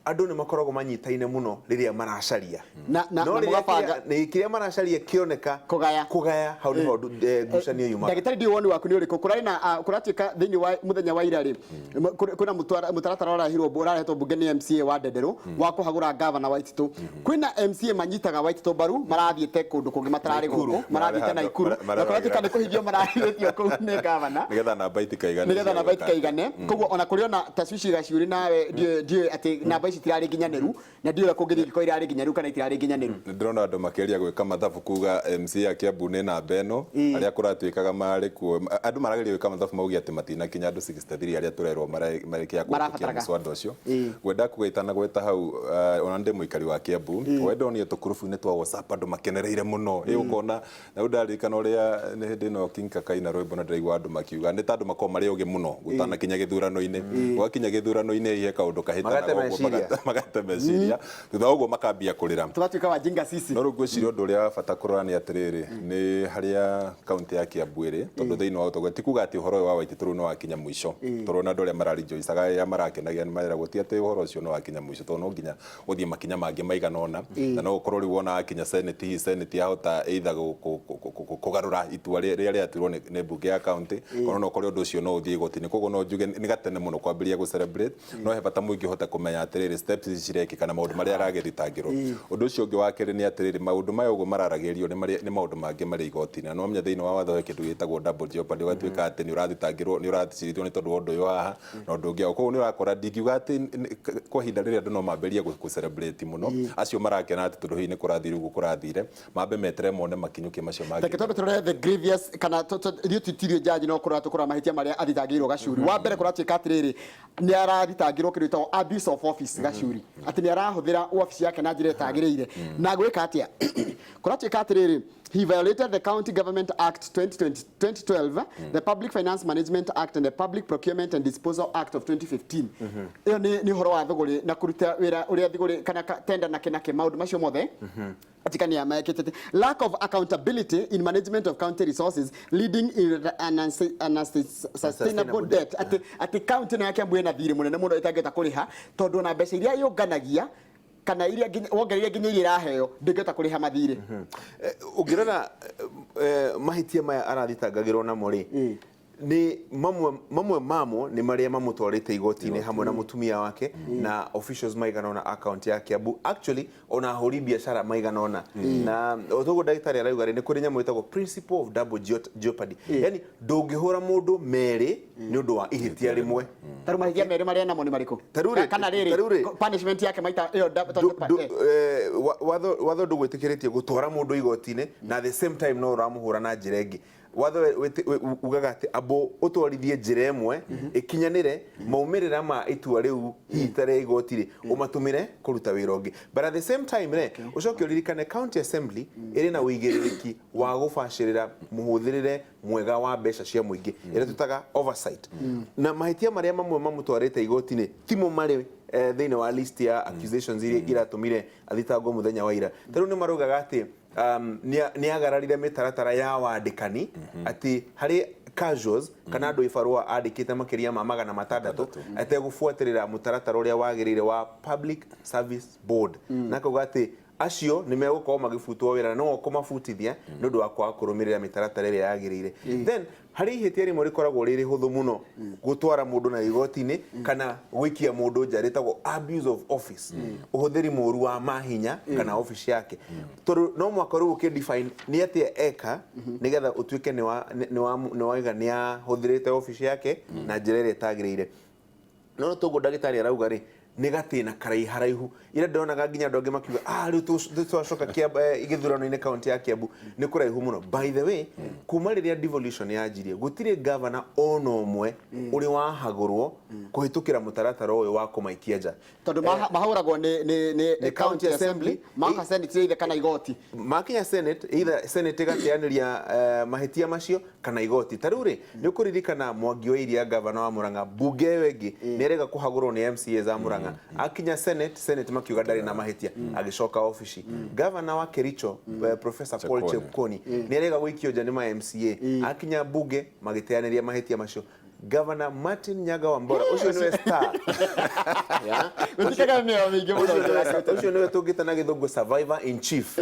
andũ nĩ makoragwo manyitaine mũno rĩrĩa maracaria Na no na rĩrĩa mũgabanga kĩrĩa maracaria kĩoneka, Kũgaya. Kũgaya hau nĩho ngucanio yumaga. Ndagĩtarĩ, ndiũ woni waku nĩ ũrĩkũ? Kũrarĩ na kũratuĩka thĩinĩ wa mũthenya wa ira rĩ, kwĩna mũtaratara ũrarehirwo, ũrarehetwo mbunge nĩ MCA wa Ndenderũ wa kũhagũra gavana Waititu. Kwĩna MCA manyitaga Waititu mbaru marathiĩte kũndũ kũngĩ, matararĩ Naikuru. gũkũ, marathiĩte Naikuru, na kũratuĩka nĩ kũhithio marahithĩtio kũu nĩ gavana Nigetha namba itikaigane. Nigetha namba itikaigane. Koguo ona kũrĩ ona tacuici gaciũri nawe, ndiũĩ atĩ namba ici itirarĩ nginyanĩru, na ndiũĩ ũrĩa kũngĩthiĩ ingĩkorwo irarĩ nginyanĩru kana itirarĩ nginyanĩru. Nĩ ndĩrona andũ makĩgeria gwĩka mathabu kuga MCA a Kiambu nĩ namba ĩno, arĩa kũratuĩkaga marĩ kuo, andũ marageria gwĩka mathabu mauge atĩ matinakinya andũ 63 arĩa tũrerwo marĩkia kũhĩtũkia Marabataraga. mũswada ũcio. Ngwenda kuga itanagweta hau, ona ndĩ mũikari wa Kiambu, we ndonire tũkurubu-inĩ twa WhatsApp andũ makenereire mũno. Ĩ ũkona na rĩu ndaririkana ũrĩa nĩ hĩndĩ ĩno King Kaka ina rwĩmbo, na ndĩraigua andũ makiuga nĩ ta andũ makoragwo marĩ ogĩ mũno gũtanakinya gĩthurano-inĩ. Gwakinya gĩthurano-inĩ ihe kaũndũ kahĩtanaga Magate ũguo, meciria. Magate meciria, thutha wa ũguo makambia kũrĩra. Tũgatuĩka wajinga sisi. No rĩu ngwĩciria ũndũ ũrĩa wa bata kũrora nĩ atĩrĩrĩ, nĩ harĩa kaunti ya Kiambu ĩrĩ, tondũ thĩinĩ wa ũtongoria ti kuga atĩ ũhoro ũyũ wa Waititu rĩu nĩ wakinya mũico, tondũ ona andũ arĩa mararejoicaga, arĩa marakenagia, nĩ mareragwo ti atĩ ũhoro ũcio nĩ wakinya mũico, tondũ no nginya ũthiĩ makinya mangĩ maigana ũna, na no ũkorwo rĩu wona wakinya Senate, hihi Senate yahota either kũgarũra itua rĩrĩa rĩatuirwo nĩ mbunge ya county, kana no ũkore ũndũ ũcio no ũthiĩ igoti-inĩ. Koguo no njuge nĩ gatene mũno kwambĩrĩria gũ celebrate, no he bata mũingĩ ũhote kũmenya atĩrĩrĩ, steps ici cirekĩka na maũndũ marĩa aragĩthitangĩrwo. Ũndũ ũcio ũngĩ wa kerĩ nĩ atĩrĩrĩ, maũndũ maya ũguo mararagĩrio nĩ maũndũ mangĩ marĩ igoti-inĩ, na nĩwamenya thĩinĩ wa watho he kĩndũ gĩtagwo double jeopardy, ũgatuĩka atĩ nĩ ũrathitangĩrwo, nĩ ũracirithio nĩ tondũ wa ũndũ ũyũ haha na ũndũ ũngĩ hau. Koguo nĩ ũrakora ndingiuga atĩ kwa ihinda rĩrĩ andũ no mambĩrĩrie gũ celebrate mũno, acio marakena atĩ tondũ hihi nĩ kũrathire ũguo kũrathire, mambe metere mone makinyũkie macio mangĩ. Reke twambe tũrore the grievous, kana ithuĩ titirio jaji, no kũrora tũkũrora mahĩtia marĩa athitangĩirwo Gacuri. Wa mbere, kũratuĩka atĩrĩrĩ, nĩ arathitangĩrwo kĩndũ gĩtagwo abuse of office Gacuri, atĩ nĩ arahũthĩra wabici yake na njĩra ĩtagĩrĩire. Na gwĩka atĩa? Kũratuĩka atĩrĩrĩ, he violated the County Government Act 2020, 2012, the Public Finance Management Act and the Public Procurement and Disposal Act of 2015. Ĩyo nĩ ũhoro wa thũgũrĩ na kũruta wĩra ũrĩa thũgũrĩ kana tender na kĩ maũndũ macio mothe atikania mekĩte. Lack of accountability in management of county resources leading in an unsustainable debt, atĩ county ĩno ya Kiambu ĩna thirĩ mũnene mũno ĩtangĩhota kũrĩha, tondũ ona mbeca iria yũnganagia kana iria wongereire nginya iria ĩraheo ndĩngĩhota kũrĩha mathirĩ. Ũngĩrora mahĩtia maya arathitangagĩrwo namo rĩ, nĩ mamwe mamo nĩ marĩa mamũtwarĩte igoti-inĩ hamwe na mũtumia wake na officials maigana ũna a county ya Kiambu, actually ona ahũri biacara maigana ũna. Na o toguo ndagĩtarĩ arauga rĩ, nĩ kũrĩ nyamũ ĩtagwo principle of double jeopardy, yani ndũngĩhũra mũndũ merĩ nĩ ũndũ wa ihĩtia rĩmwe. Tarĩu mahĩtia merĩ marĩa namo nĩ marĩkũ? Tarĩu rĩ- Kana tarĩu rĩ- rĩrĩ, punishment yake maita ĩyo Watho ndũgwĩtĩkĩrĩtie gũtwara mũndũ igoti-inĩ na at the same time no ũramũhũra na njĩra ĩngĩ. Watho ugaga atĩ abo ũtwarithie njĩra ĩmwe ĩkinyanĩre, maumĩrĩra ma itua rĩu hihi ta rĩa igoti rĩ, ũmatũmĩre kũruta wĩra ũngĩ. But at the same time rĩ, ũcoke ũririkane county assembly ĩrĩ na ũigĩrĩrĩki wa gũbacĩrĩra mũhũthĩrĩre mwega wa mbeca cia mũingĩ, ĩrĩa tũtaga oversight. Na mahĩtia marĩa mamwe mamũtwarĩte igoti-inĩ timo marĩ thĩinĩ wa list ya accusations iria iratũmire athitangwo mũthenya wa ira. Ta rĩu nĩ maraugaga atĩ nĩ agararire mĩtaratara ya wandĩkani, atĩ harĩ casuals kana andũ ibarũa andĩkĩte makĩria ma 600 ategũbuatĩrĩra mũtaratara ũrĩa wagĩrĩire wa Public Service Board, na akauga atĩ acio nĩ megũkorwo magĩbutwo wĩra na no kũmabutithia nĩ ũndũ wa kwaga kũrũmĩrĩra mĩtaratara ĩrĩa yagĩrĩire. Then harĩ ihĩtia rĩmwe rĩkoragwo rĩrĩ hũthũ mũno gũtwara mũndũ na igoti-inĩ kana gũikia mũndũ nja, rĩtagwo abuse of office, ũhũthĩri mũru wa mahinya kana ofici yake, tondũ no mwaka rĩu ũkĩ define nĩ atĩa eka nĩgetha ũtuĩke nĩ waiga nĩ ahũthĩrĩte ofici yake na njĩra ĩrĩa ĩtagĩrĩire. No toguo ndagĩtarĩ arauga rĩ, Nĩ gatĩna karaiharaihu ira ndonaga nginya andũ angĩ makiuga, "Ah, rĩu twacoka gĩthurano-inĩ kaunti ya Kiambu nĩ kũraihu mũno." By the way, kuma rĩrĩa devolution yanjirie, gũtirĩ gavana ona ũmwe ũrĩ wahagũrwo kũhĩtũkĩra mũtaratara ũyũ wa kũmaikia nja. Tondũ mahũragwo nĩ nĩ county county assembly, assembly. Maka senate either kana igoti. Makinya senate, either senate ĩgateanĩria mahĩtia macio kana igoti. Ta rĩu rĩ, nĩ ũkũririkana Mwangi wa Iria, gavana wa Murang'a, bunge ĩyo ĩngĩ nĩ erega kũhagũrwo nĩ MCAs a Murang'a. Akinya senate, senate makiuga ndarĩ na mahĩtia, agĩcoka obici. Gavana wa Kericho, Professor Paul Chepkwony. Chepkwony, nĩ erega gũikio nja nĩ ma MCA. Akinya bunge, magĩteanĩria mahĩtia macio. Governor Martin Nyaga Wambora, ũcio nĩwe star. Yeah? Gũtikaga mĩoyo mĩingĩ mũno. Ũcio nĩwe tũngĩta na gĩthũngũ survivor in chief.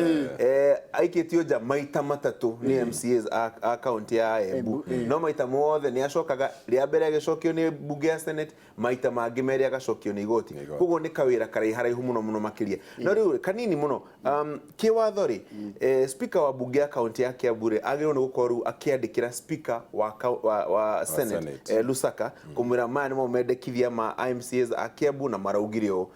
Aikĩtio nja maita matatũ nĩ MCAs a kaunti ya Embu, no maita mothe nĩ acokaga. Rĩa mbere agĩcokio nĩ bunge ya senate, maita mangĩ merĩ agacokio nĩ igoti. Nĩ igoti. Koguo nĩ kawĩra karaiharaihu mũno mũno makĩria. No rĩu kanini mũno, kĩwatho rĩ, speaker wa bunge ya kaunti ya Kiambu rĩ, agĩrĩirwo nĩ gũkorwo rĩu akĩandĩkĩra speaker wa senate, Senate. Lusaka, kumwĩra maya nĩmo mendekithia ma MCAs a Kiambu na maraugire ũũ.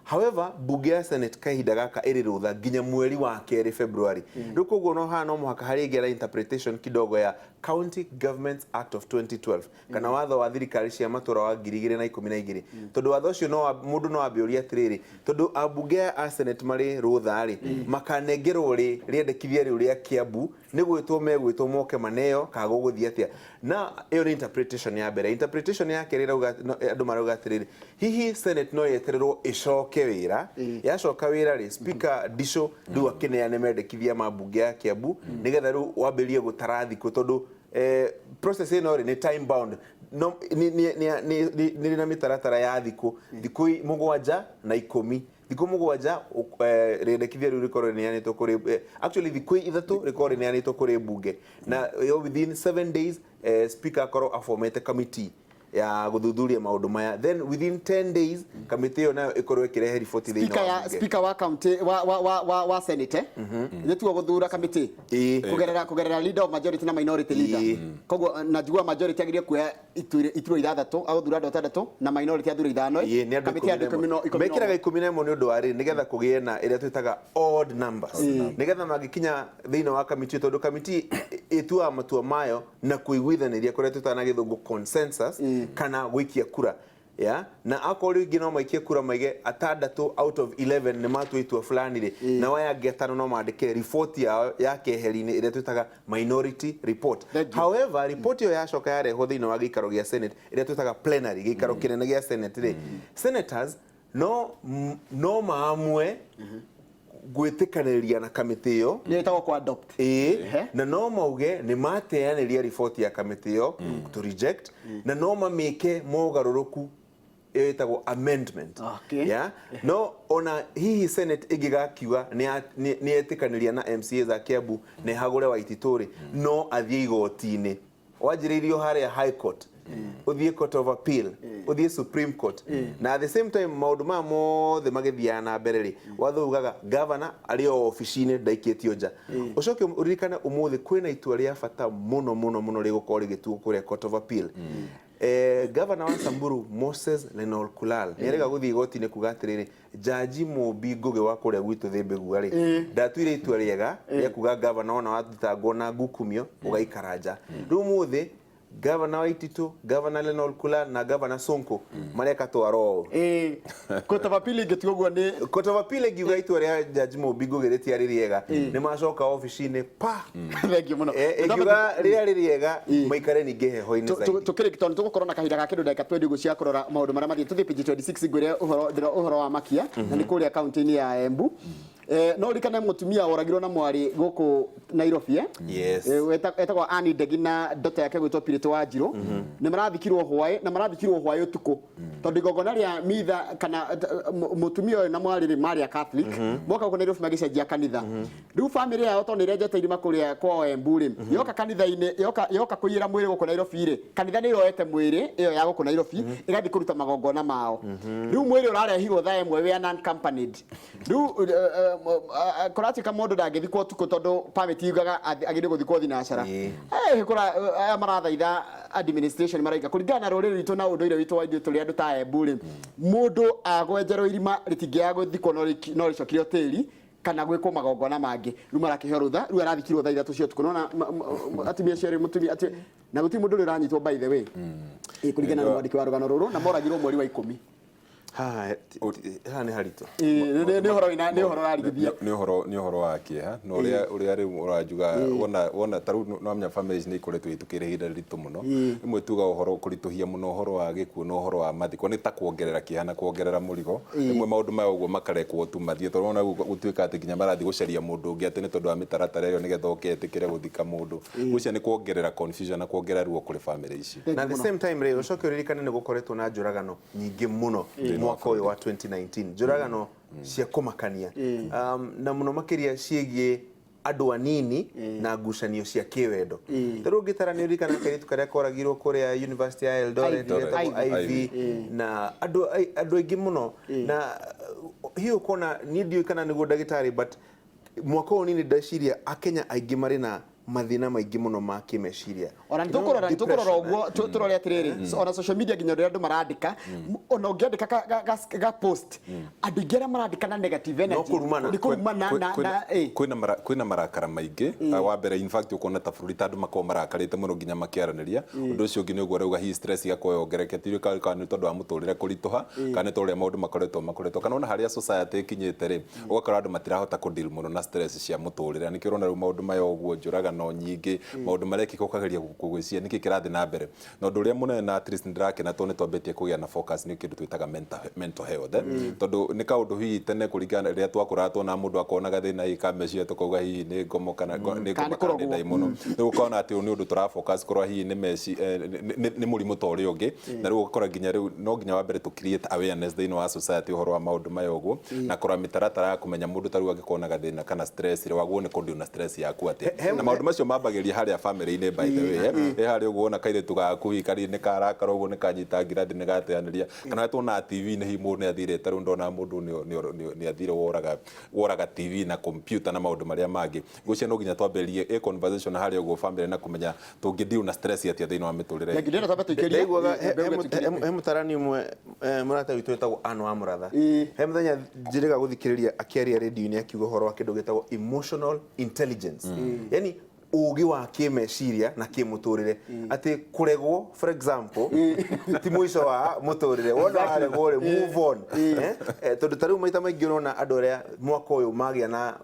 However, bunge ya senate kahinda gaka ĩrĩ rũtha nginya mweri wa kerĩ, February. Rĩu koguo no haha no mũhaka harĩgĩa na interpretation kidogo ya County Governments Act of 2012, kana watho wa thirikari cia matũra wa 2012, tondũ watho ũcio no mũndũ no ambe ũrie atĩrĩrĩ, tondũ ambunge a senate marĩ rũtha rĩ, makanengerwo rĩ rĩendekithia rĩu rĩa Kiambu nĩ gwĩtwo megwĩtwo moke maneo kana gũgũthiĩ atĩa? Na ĩyo nĩ interpretation ya mbere. Interpretation ya kerĩ ĩrauga andũ marauga atĩrĩrĩ, hihi senate no yetererwo ĩcoke wĩra? Yacoka wĩra rĩ, speaker Ndicho rĩu akĩneane mendekithia ma mbunge ya Kiambu, nĩgetha rĩu wambĩrĩrie gũtara thikũ, tondũ process ĩno rĩ, nĩ time bound, no nĩ na mĩtaratara ya thikũ 7 na 10, thikũ 7, rĩendekithia rĩu rĩkorwo rĩneanĩtwo kũrĩ, actually thikũ 3 rĩkorwo rĩneanĩtwo kũrĩ mbunge, na yo within 7 days speaker akorwo aformete committee ya gũthuthuria maũndũ maya, then within 10 days kamĩtĩ ĩyo nayo ĩkorwo ĩkĩrehe riboti thĩinĩ speaker wa ya mbunge. Speaker wa county wa senate nĩ tuo gũthura kamĩtĩ kũgerera leader of majority na minority leader. Koguo najua majority agĩrĩire kuoya iturwa ithathatũ, agũthura andũ atandatũ, na minority athure ithano. Ĩĩ, nĩ andũ Kamĩtĩ ya andũ 11. Mekĩraga 11 nĩ ũndũ wa rĩrĩ, nĩgetha kũgĩe na ĩrĩa twĩtaga odd numbers, nĩgetha mangĩkinya thĩinĩ wa kamĩtĩ, tondũ kamĩtĩ ĩtuaga matua mayo na kũiguithanĩria, kũrĩa twĩtaga na gĩthũngũ consensus, kana gũikia kura ya na akorwo rĩngĩ no maikie kura maige atandatũ out of 11 nĩ matua itua fulani rĩ, na aya angĩ atano no mandĩke riboti yao ya keheri-inĩ, ĩrĩa twĩtaga minority report. Thank you. However, report ĩyo yacoka yarehwo thĩinĩ wa gĩikaro gĩa senate, ĩrĩa twĩtaga plenary, gĩikaro kĩnene gĩa senate rĩ, senators no maamue gwĩtĩkanĩria na kamĩtĩ ĩyo. Nĩ ĩtagwo kwa adopt. Ĩĩ. Na no mauge nĩ mateanĩria riboti ya kamĩtĩ ĩyo, to reject, na no mamĩke mogarũrũku, ĩyo ĩtagwo amendment. Yeah? No ona hihi senate ĩngĩgakiuga nĩ etĩkanĩria na MCAs a Kiambu na ĩhagũre Waititũ rĩ, no athiĩ igoti-inĩ, wanjĩrĩirio harĩa high court, ũthiĩ court of appeal, ũthiĩ supreme court. Na at the same time, maũndũ maya mothe magĩthiaga na mbere rĩ, watho ugaga governor arĩ o obici-inĩ, ndaikĩtio nja. Ũcoke ũririkane ũmũthĩ kwĩna itua rĩa bata mũno mũno mũno rĩgũkorwo rĩgĩtuo kũrĩa court of appeal. Governor wa Samburu, Moses Lenol Kulal, nĩ arega gũthiĩ igoti-inĩ kuga atĩrĩrĩ, jaji Mũmbi Ngũgĩ wa kũrĩa gwitũ Thĩmbĩgua rĩ, ndatuire itua rĩega rĩa kuga governor ona wathitangwo na ngukumio ũgaikara nja. Rĩu ũmũthĩ governor Waititu, governor Lenol Kulal na governor Sonko mareka twaro ũũ. Ĩĩ, court of appeal ingĩtua ũguo nĩ Court of appeal ĩngiuga itua rĩa jaji Mũmbi Ngũgĩ rĩtiarĩ rĩega, nĩ macoka obici-inĩ pa. Thank you mũno. Ĩngiuga rĩrĩa rĩ rĩega, maikare ningĩ heho-inĩ zaidi. Tukĩrĩkia, tondũ tũgũkorwo na kahinda ga kĩndũ ndagĩka 20 ũguo cia kũrora maũndũ marĩa mathiĩ, tũthiĩ page 26, ngwĩre ũhoro ndĩra ũhoro wa makia, na nĩ kũrĩa kaunti-inĩ ya Embu. No ũririkane mũtumia woragirwo na mwarĩ gũkũ Nairobi, eh? Yes. Etagwo Annie Ndegi na ndota yake gwĩtwo Purity Wanjiru. Nĩ marathikirwo hwaĩ, na marathikirwo hwaĩ ũtukũ, tondũ igongona rĩa mitha kana mũtumia ũyũ na mwarĩ rĩ, marĩ a Catholic, moka gũkũ Nairobi magĩcenjia kanitha. Rĩu famĩlĩ yao, tondũ nĩ ĩrenjete irima kũrĩa kwao Embu rĩ, yoka kanitha-inĩ, yoka kũiyĩra mwĩrĩ gũkũ Nairobi rĩ, kanitha nĩ ĩroete mwĩrĩ ĩyo ya gũkũ Nairobi ĩgathiĩ kũruta magongona mao. Rĩu mwĩrĩ ũrarehirwo thaa 1 wĩ unaccompanied. Rĩu kũratuĩka mũndũ ndangĩthikwo ũtukũ, tondũ permit yugaga agĩrĩirwo gũthikwo thinacara. Kũra aya marathaitha administration maraiga kũringana na rũrĩrĩ rwitũ na ũndũire witũ wa ithuĩ tũrĩ andũ ta Embu rĩ, mũndũ agwenjerwo irima rĩtingĩaga gũthikwo no rĩcokirio tĩri kana gwĩkwo magongona mangĩ. Rĩu marakĩheo rũtha, rĩu arathikirwo thaa 3 cia ũtukũ. Nona atumia acio erĩ mũtumia na gũtirĩ mũndũ ũrĩa ũranyitwo by the way. Kũringana na mwandĩki wa rũgano rũrũ, na moragirwo mweri wa 10. Haha nĩ haritũ. Nĩ ũhoro nĩ ũhoro ũrarigithia. Nĩ ũhoro wa kĩeha na ũrĩa rĩu ũranjuga wona ta rĩu no families nĩ ikoretwo ihĩtũkĩire ihinda rĩritũ mũno. Rĩmwe tuga ũhoro kũritũhia mũno ũhoro wa gĩkuũ na ũhoro wa mathiko nĩ ta kuongerera kĩeha na kuongerera mũrigo. Rĩmwe maũndũ maya ũguo makarekwo tu mathiĩ tondũ wona gũtuĩka atĩ nginya marathiĩ gũcaria mũndũ ũngĩ atĩ nĩ tondũ wa mĩtaratara ĩyo nĩgetha oke etĩkĩre gũthika mũndũ. Ũcio nĩ kuongerera confusion na kuongerera ruo kũrĩ family ici. Na the same time rĩ, ũcoke ũririkane nĩ gũkoretwo na njũragano nyingĩ mũno mwaka ũyũ wa 2019, njũragano cia kũmakania na mũno makĩria ciĩgiĩ andũ anini na ngucanio cia kĩwendo. Ta rĩu ũngĩtara nĩ ũririkana kairĩtu karĩa koragirwo kũrĩa University ya Eldoret getagwo Ivy, na andũ aingĩ mũno. Na hihi ũkona, niĩ ndiũĩ kana nĩguo ndagĩtarĩ, but mwaka ũyũ niĩ ndeciria Akenya aingĩ marĩ na mathĩna maingĩ mũno ma kĩmeciria. Ona nĩ tũkũrora ũguo tũrore atĩrĩrĩ, ona social media nginya ũrĩa andũ marandĩka, ona ũngĩandĩka ga post, andũ aingĩ arĩa marandĩka na negative energy nĩ kũrumana na kwĩna marakara maingĩ. Wa mbere in fact ũkona ta bũrũri ta andũ makoragwo marakarĩte mũno nginya makĩaranĩria. Ũndũ ũcio ũngĩ nĩ ũguo ũrauga hihi stress igakorwo yongerekete kana nĩ tondũ wa mũtũrĩre kũritũha kana nĩ tondũ ũrĩa maũndũ makoretwo kana ona harĩa society ĩkinyĩte rĩ, ũgakora andũ matirahota kũ deal mũno na stress cia mũtũrĩre. Nĩkĩo ũrona rĩu maũndũ maya ũguo njũragano nyingĩ, maũndũ marekĩka ũkageria kũgwĩciria nĩkĩ kĩrathiĩ na mbere. Na ũndũ ũrĩa mũnene na at least nĩndĩrakena tondũ nĩtwambĩtie kũgĩa na focus nĩ kĩndũ twĩtaga mental health, tondũ nĩ kaũndũ hihi tene kũringana rĩrĩa twakũraga tuona mũndũ akonaga thĩna hihi ka meciria tũkauga hihi nĩ ngomo kana nĩ ngomo kana nĩ ndaimono. Rĩu ũkona atĩ ũyũ nĩ ũndũ tũra focus korwo hihi nĩ meci nĩ mũrimũ ta ũrĩa ũngĩ. Na rĩu ũgakora nginya rĩu no nginya wa mbere tũ create awareness thĩinĩ wa society ũhoro wa maũndũ maya ũguo, na kũrora mĩtaratara ya kũmenya mũndũ ta rĩu angĩkorwo na gathĩna kana stress rĩ, wagwo nĩ kũ deal na stress yaku atĩa. Na maũndũ macio mambagĩrĩria harĩa family-inĩ by the way. Harĩa ũguo wona kairĩtu gaku hihi karĩ nĩ karakara ũguo nĩ kanyita ngirathi nĩ gateanĩria, kana tuona TV-inĩ hihi mũndũ nĩ athire, ta rĩu ndona mũndũ nĩ athire woraga TV na computer na maũndũ marĩa mangĩ. Ngwĩciria no nginya twambĩrĩrie a conversation harĩa ũguo family na kũmenya tũngĩ deal na stress atĩa thĩinĩ wa mĩtũrĩre. Ndaiguaga he mũtarani ũmwe mũrata witũ wĩtagwo Ann wa Mũratha, he mũthenya njĩrĩga gũthikĩrĩria akĩaria radio-inĩ akiuga ũhoro wa kĩndũ gĩtagwo emotional intelligence, yani ũgĩ wa kĩmeciria na kĩmũtũrĩre, atĩ kũregwo for example ti mũico wa mũtũrĩre, wona waregwo rĩ, move on. Tondũ ta rĩu maita maingĩ ũrona andũ arĩa mwaka ũyũ magĩa na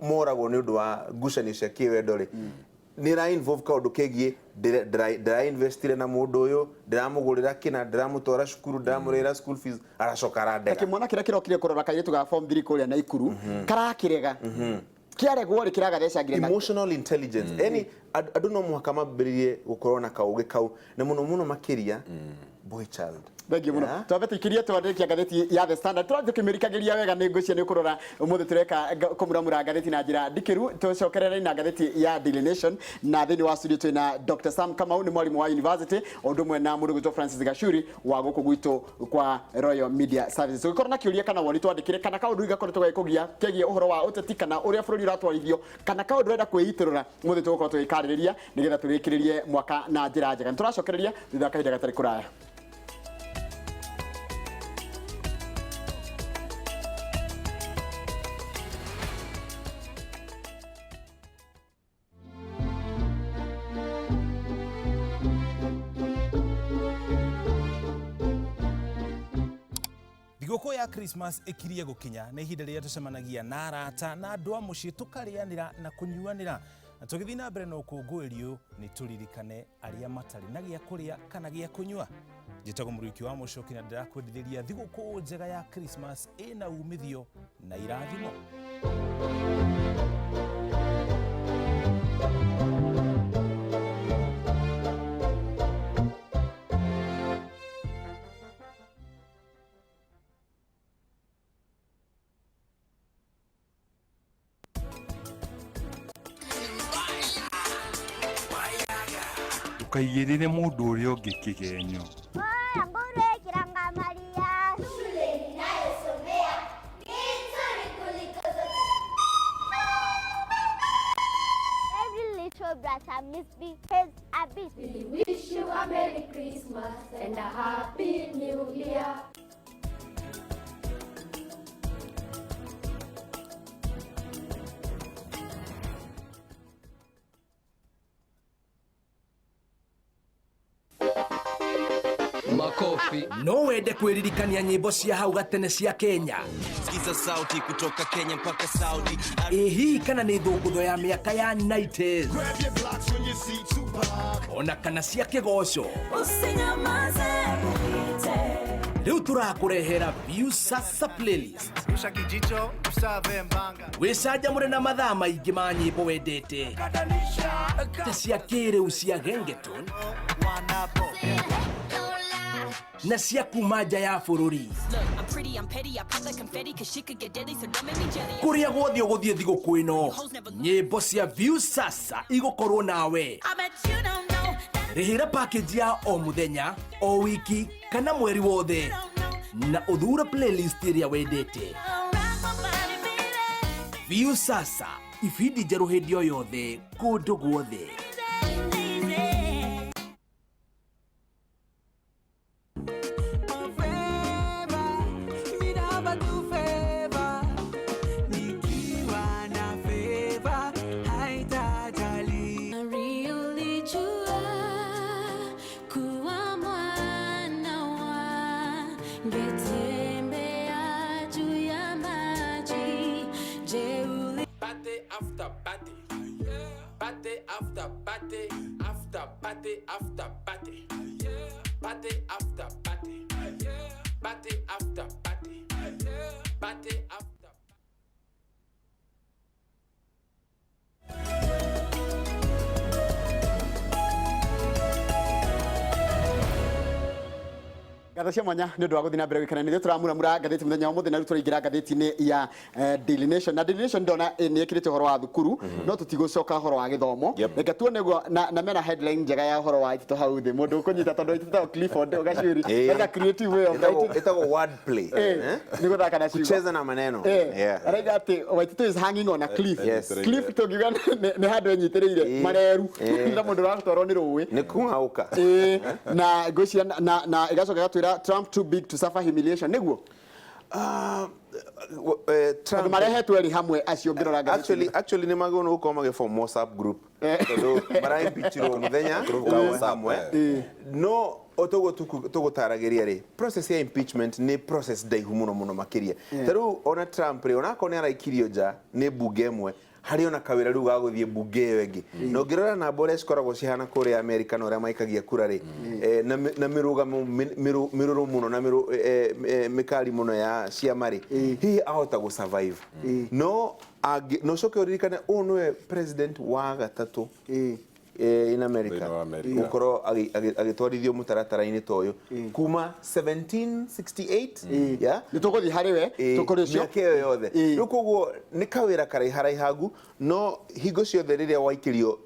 moragwo nĩ ũndũ wa ngucanio cia kĩwendo rĩ, nĩ ra involve kaũndũ kegiĩ ndĩra investire na mũndũ ũyũ, ndĩramũgũrĩra kĩna, ndĩramũtwara cukuru, ndĩramũrĩhĩra school fees, aracoka arandega. Kĩmwana kĩrĩa kĩrokire kũrora kairĩtu ga form 3 kũrĩa Naikuru karakĩrega kĩaregwo rĩ, kĩragathecangire. Emotional intelligence, yani andũ no mũhaka mambĩrĩrie gũkorwo na kaũgĩ kau, na mũno mũno makĩria boy child. Thengiũ mũno. Twambe tũikĩrie twandĩkia ngathĩti ya The Standard. Tũrathiĩ tũkĩmĩrikagĩria wega nĩ ngwĩciria nĩ ũkũrora ũmũthĩ tũreka kũmuramura ngathĩti na njĩra ndikĩru. Tũcokerere na ngathĩti ya Daily Nation, na thĩinĩ wa studio twĩna Dr. Sam Kamau nĩ mwarimũ wa university, o ũndũ ũmwe na mũndũ gwĩtwo Francis Gachuri wa gũkũ gwitũ kwa Royal Media Services. Ũngĩkorwo na kĩũria kana woni twandĩkĩre, kana kaũndũ gakoretwo gagĩkũgia kegiĩ ũhoro wa ũteti kana ũrĩa bũrũri ũratwarithio, kana kaũndũ ũrenda kwĩitũrũra, ũmũthĩ tũgũkorwo tũgĩkarĩrĩria nĩgetha tũrĩkĩrĩrie mwaka na njĩra njega. Nĩtũracokereria thutha wa kahinda gatarĩ kũraya. Thigũkũ ya Christmas ĩkirie gũkinya, nĩ ihinda rĩrĩa tũcemanagia na arata na andũ a mũciĩ tũkarĩanĩra na kũnyuanĩra. Na tũgĩthiĩ na mbere na ũkũngũĩri ũyũ, nĩ tũririkane arĩa matarĩ na gĩa kũrĩa kana gĩa kũnyua. Njĩtagwo Mũrũiki wa Mũcoki na ndĩrakwendithĩria thigũkũ njega ya Christmas ĩna umithio na irathimo. Ndũkaigĩrĩre mũndũ ũrĩa ũngĩ kĩgenyo. Every little brother misbehaves a bit. We wish you A Merry Christmas and a Happy New Year. Makofi. No wende kwĩririkania nyĩmbo cia hau gatene cia Kenya? Sikiza sauti kutoka Kenya mpaka Saudi. Ĩ hihi kana nĩ thũngũtho ya mĩaka ya 90s ona kana cia kĩgoco? Usinyamaze, upite. Rĩu tũrakũrehera Viusasa playlist. Rusha kijicho usave mbanga. Wĩcanjamũre na mathaa maingĩ ma nyĩmbo wendete ta cia kĩrĩu cia gengeton Wanapo. na cia kuma nja ya bũrũri. Look, I'm pretty, I'm petty, I pop like confetti, cause she could get deadly, so don't make me jelly. Kũrĩa guothe ũgũthiĩ thigũkũ ĩno, nyĩmbo cia Viusasa igũkorwo nawe. I bet you don't know that Rĩhĩra package ya o mũthenya, o wiki kana mweri wothe na ũthuure playlist ĩrĩa wendete. rock my body, baby. Viusasa, ibindi njerũ hĩndĩ o yothe kũndũ guothe. Easy. Ulijua kuwa mwana wangetembea juu ya maji. Je, uli Party after party. Party after party. After party after party. Party after party. Party after party. Party after. Ngatho cia mwanya nä å ndå wa gå thiä na mbere gwä nä tå ramura ngathä muthenya wa muthenya rä u tå raingä ra ngathä-inä ya Daily Nation na Daily Nation ndona nä ä kä rä te å horo wa thukuru no tå tigå coka å horo wa gä thomo. Reke tuone guo na mena headline njega ya å horo wa itito hau thä må ndå å kå nyita tondå itito Clifford å gacuri. That's a creative way of writing. Ĩtagwo word play. Eh, nä gå thaka na ciugo. Kucheza na maneno. Yeah. Araiga atä Waititu is hanging on a cliff. Yes. Cliff tũngiuga nĩ handũ enyitĩrĩire mareru na mũndũ ũratwarwo nĩ rũĩ. Nĩ kung'auka. Ĩĩ, na ngwĩciria na ĩgacoka ĩgatwĩra Trump too big to suffer humiliation nĩguo. Trump Andũ marehetwo erĩ hamwe acio ngĩrora ngathĩti. Actually nĩ magĩrĩirwo nĩ gũkorwo magĩform WhatsApp group tondũ maraimpeachirwo mũthenya Group ka ũmwe WhatsApp, hamwe. No o toguo tũgũtaragĩria rĩ, process ya impeachment nĩ process ndaihu mũno mũno makĩria. Ta rĩu ona Trump rĩ, onakorwo nĩ araikirio nja nĩ mbunge ĩmwe, harĩ ona kawĩra rĩu ga gũthiĩ mbunge ĩyo ĩngĩ. Na ũngĩrora namba ũrĩa cikoragwo cihana kũrĩa Amerika na ũrĩa maikagia kura rĩ, na mĩrũgamo mĩrũrũ mũno na mĩkali mũno ya ciama rĩ, hihi ahota gũ survive? No no ũcoke ũririkane ũyũ nĩwe president wa gatatũ in America Thĩinĩ wa America. gũkorwo agĩtwarithio mũtaratara-inĩ ta ũyũ kuma 1768, yeah? Nĩ tũgũthiĩ harĩ we tũkũrĩ ũcio. Mĩaka ĩyo yothe. Rĩu koguo nĩ kawĩra karaiharaihangu, no hingo ciothe rĩrĩa waikĩrio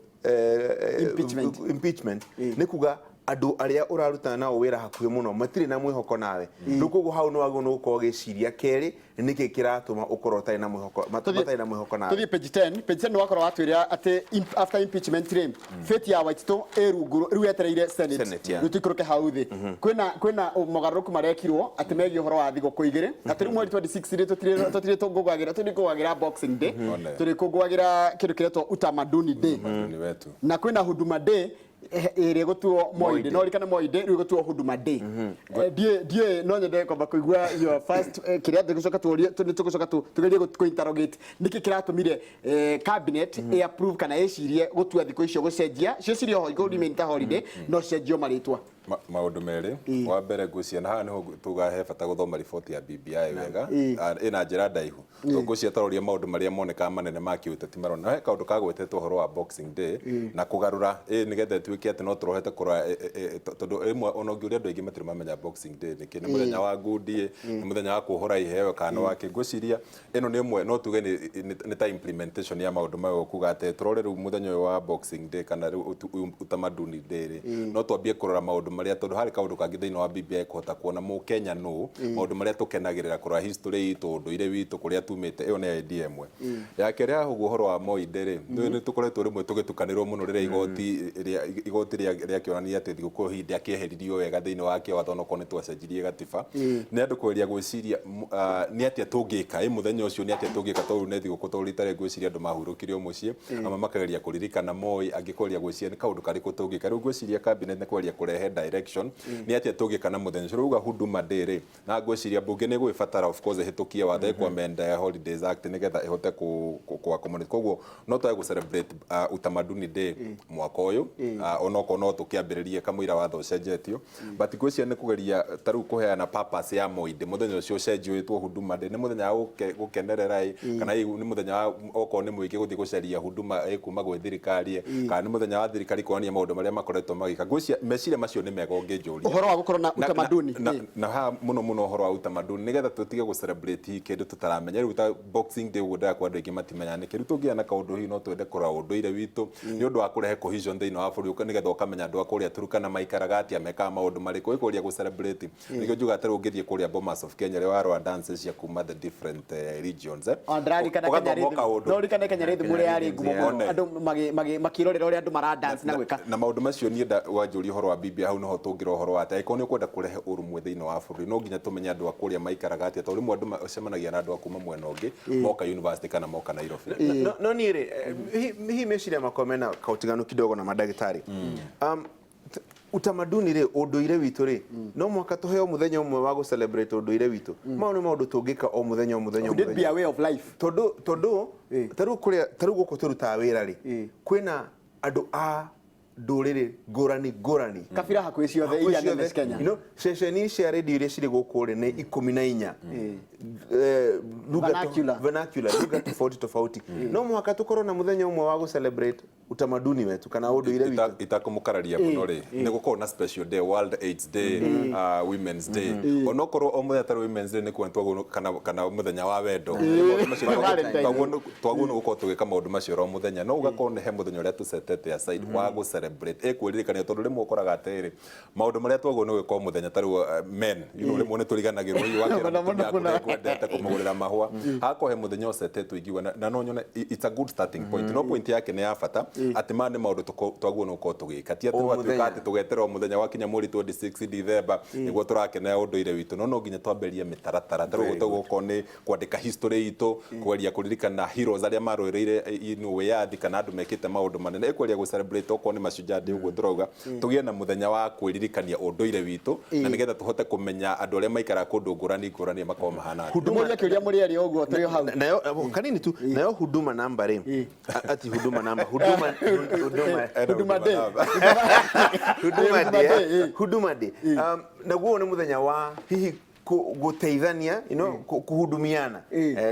Impeachment. impeachment nĩ kuga andũ arĩa ũrarutana nao wĩra hakuhĩ mũno matirĩ na mwĩhoko nawe. Rĩu koguo hau nĩ wagĩrĩirwo nĩ gũkorwo ũgĩciria kerĩ nĩkĩ kĩratũma ũkorwo ũtarĩ na mwĩhoko, matarĩ na mwĩhoko nawe. Tũthiĩ page 10. Page 10 nĩ wakorwo watwĩra atĩ after impeachment rĩ, fate ya Waititu ĩ rungu rĩu yetereire Senate. Senate, yeah. Rĩu tũikũrũke hau thĩ kwĩna mogarũrũku marekirwo atĩ megiĩ ũhoro wa thigũkũ igĩrĩ, atĩ rĩu mweri 26 rĩ tũtirĩ tũkũngũagĩra, tũtirĩ kũngũagĩra Boxing Day, tũrĩ kũngũagĩra kĩndũ kĩretwo Utamaduni Day. Utamaduni wetu. Na kwĩna Huduma Day ĩrĩa ĩgũtuo Moi Day, no ririkane Moi Day rĩu ĩgũtuo Huduma Day. Ndiĩ no nyende kwamba kũigua your first kĩrĩa tũgũcoka tũrie, nĩ tũgũcoka tũgerie kũ interrogate nĩkĩ kĩratũmire cabinet ĩ approve kana ĩcirie gũtua thikũ icio gũcenjia cio cirĩ oho ikũ remain ta holiday no cenjio marĩtwa. Maũndũ merĩ. Wa mbere ngwĩciria na haha nĩho tugaga he bata gũthoma riboti ya BBI wega. Ĩna njĩra ndaihu tondũ ngwĩciria taroria maũndũ marĩa monekaga manene ma kĩũteti marona he kaũndũ kagwetetwo ũhoro wa Boxing Day na kũgarũra nĩgetha ĩtuĩke atĩ no tũrohete kũrora tondũ rĩmwe ona ũngĩũria andũ aingĩ matirĩ mamenya Boxing Day nĩkĩ, nĩ mũthenya wa ngundi, nĩ mũthenya wa kũhũra iheo kana nĩ wa kĩ. Ngwĩciria ĩno nĩ ĩmwe no tuge nĩ ta implementation ya maũndũ mayo kuga atĩ tũrore rĩu mũthenya ũyũ wa Boxing Day kana rĩu Utamaduni Day rĩ, no twambie kũrora maũndũ marĩa, tondũ harĩ kaũndũ kangĩ thĩinĩ wa BBI kũhota kuona mũkenya nũ, maũndũ marĩa tũkenagĩrĩra, kũrora history itũ, ũndũire witũ, kũrĩa tumĩte. Ĩyo nĩ idea ĩmwe. Ya kerĩ haha ũguo, ũhoro wa Moi Day rĩ, nĩ tũkoretwo rĩmwe tũgĩtukanĩrwo mũno rĩrĩa igoti rĩakĩonania atĩ thigũkũ hihi ndĩakĩeheririo wega thĩinĩ wa kĩwatho, onokorwo nĩ twacenjirie gatiba. Nĩ andũ kũgeria gwĩciria nĩ atĩa tũngĩka ĩ mũthenya ũcio, nĩ atĩa tũngĩka, tondũ nĩ thigũkũ, tondũ rita rĩrĩ ngwĩciria andũ mahurũkire o mũciĩ, amwe makageria kũririkana Moi, angĩ kũgeria gwĩciria nĩ kaũndũ karĩkũ tũngĩka. Rĩu ngwĩciria cabinet nĩ kũgeria kũrehe direction nĩ atĩa tũngĩka na mũthenya ũcio. Rĩu uga Huduma Day rĩ, na ngwĩciria mbunge nĩ ĩgũgĩbatara of course ĩhĩtũkie watho ĩkũ-amend Holidays Act nĩgetha ĩhote ku accommodate. Koguo no twage gũ celebrate Utamaduni Day mwaka ũyũ, onokorwo no tũkĩambĩrĩrie kamũira watho ũcenjetio, but ngwĩciria nĩ kũgeria ta rĩu kũheana purpose ya Moi Day, mũthenya ũcio ũcenjio wĩtwo Huduma Day, nĩ mũthenya wa gũkenerera ĩ, kana hihi nĩ mũthenya wa okorwo nĩ mũingĩ gũthiĩ gũcaria huduma ĩ kuma gwĩ thirikari ĩ, kana nĩ mũthenya wa thirikari kuonania maũndũ marĩa makoretwo magĩka. Ngwĩciria meciria macio nĩ mega ũngĩnjũria. Ũhoro wa gũkorwo na utamaduni. Na haha mũno mũno ũhoro wa utamaduni, nĩgetha tũtige gũ celebrate hihi kĩndũ tũtaramenya. Rĩu ta Boxing Day ũguo, ndĩrakwa andũ aingĩ matimenyaga nĩkĩ. Rĩu tũngĩgĩa na kaũndũ hihi no twende kũrora ũndũire witũ nĩ ũndũ wa kũrehe cohesion thĩinĩ wa bũrũri, nĩgetha ũkamenya andũ a kũrĩa Turkana maikaraga atĩa, mekaga maũndũ marĩkũ, ĩkũgeria gũ celebrate. Nĩkĩo njugaga atĩ rĩu ũngĩthiĩ kũrĩa Bomas of Kenya, rĩrĩa warora dances cia kuma the different regions, Ona ndĩraririkana Kenya ũgathoma o Rhythm. kaũndũ. No ũririkane Kenya Rhythm ũrĩa yarĩ ngumo mũno. One. Andũ makĩrorera ũrĩa andũ mara dance na gwĩka. Na maũndũ macio niĩ wanjũria ũhoro wa BBI, hau nĩho tũngĩra ũhoro wa atĩ angĩkorwo nĩ ũkwenda kũrehe ũrũmwe thĩinĩ wa bũrũri, no nginya tũmenye andũ a kũrĩa maikaraga atĩa, tondũ rĩmwe andũ macemanagia na andũ a kuma mwena ũngĩ moka university kana moka Nairobi. No niĩ rĩ, hihi meciria makwa mena kautiganu kidogo na mandagĩtarĩ. Utamaduni rĩ, ũndũire witũ rĩ, no mũhaka tũheo mũthenya ũmwe wa gũ celebrate ũndũire witũ? Mau nĩ maũndũ tũngĩka o mũthenya, o mũthenya, o Could it be mũthenya. a way of life? Tondũ tarĩu kũrĩa, tarĩu gũkũ tũrutaga wĩra rĩ, kwĩna andũ a ndũrĩrĩ ngũrani ngũrani. Kabira hakuhĩ ciothe Hakuhĩ iria nene ciothe. Kenya. Ceceni cia redio iria cirĩ gũkũ rĩ nĩ 14. Lugha Vernacular. Vernacular, lugha tofauti tofauti. No mũhaka tũkorwo na mũthenya ũmwe wa gũ celebrate utamaduni wetu kana ũndũire witũ? Itakũmũkararia mũno rĩ, nĩ gũkorwo na special day, World AIDS Day, Women's Day, onokorwo o mũthenya tarĩ Women's Day nĩ kuona twagwo kana mũthenya wa wendo. Maũndũ macio Valentine. Twagwo nĩ gũkorwo tũgĩka maũndũ macio oro mũthenya, no ũgakorwo nĩ he mũthenya ũrĩa tũsetete aside wa gũ celebrate ĩkwĩririkania, tondũ rĩmwe ũkoraga atĩrĩrĩ, maũndũ marĩa twagwo nĩ gwĩka o mũthenya, ta rĩu men, rĩmwe nĩ tũriganagĩrwo hihi wakĩra Mũno, mũtumia waku mũno. nĩ ekwendete kũmũgũrĩra mahũa, hakorwo he mũthenya ũcetetwo ingiuga na no nyone it's a good starting point. No point yake nĩ ya bata atĩ maya nĩ maũndũ twagwo nĩ gũkorwo tũgĩka, ti atĩ O gwatuĩka mũthenya. atĩ tũgeterera o mũthenya wakinya mweri 26 December nĩguo tũrakenera ũndũire witũ, no nginya twambĩrĩrie mĩtaratara ta rĩu gũkorwo nĩ kwandĩka history itũ, kũgeria kũririkana heroes arĩa marũĩrĩire wĩyathi kana andũ mekĩte maũndũ manene, ĩkũgeria gũ celebrate okorwo nĩ Mashujaa Day ũguo tũrauga, tũgĩe na mũthenya wa kwĩririkania ũndũire witũ na nĩgetha tũhote kũmenya andũ arĩa maikaraga kũndũ ngũrani ngũrani makorwo mahana atĩa. Ndĩmũrie kĩũria mũrĩ erĩ ũguo tũrĩ o hau. Nayo kanini tu, nayo huduma namba rĩ, ati huduma namba, huduma huduma Ena Huduma Day. namba. Huduma Huduma Day, Day, eh? Huduma Day, naguo nĩ mũthenya wa hihi gũteithania, kuhudumiana.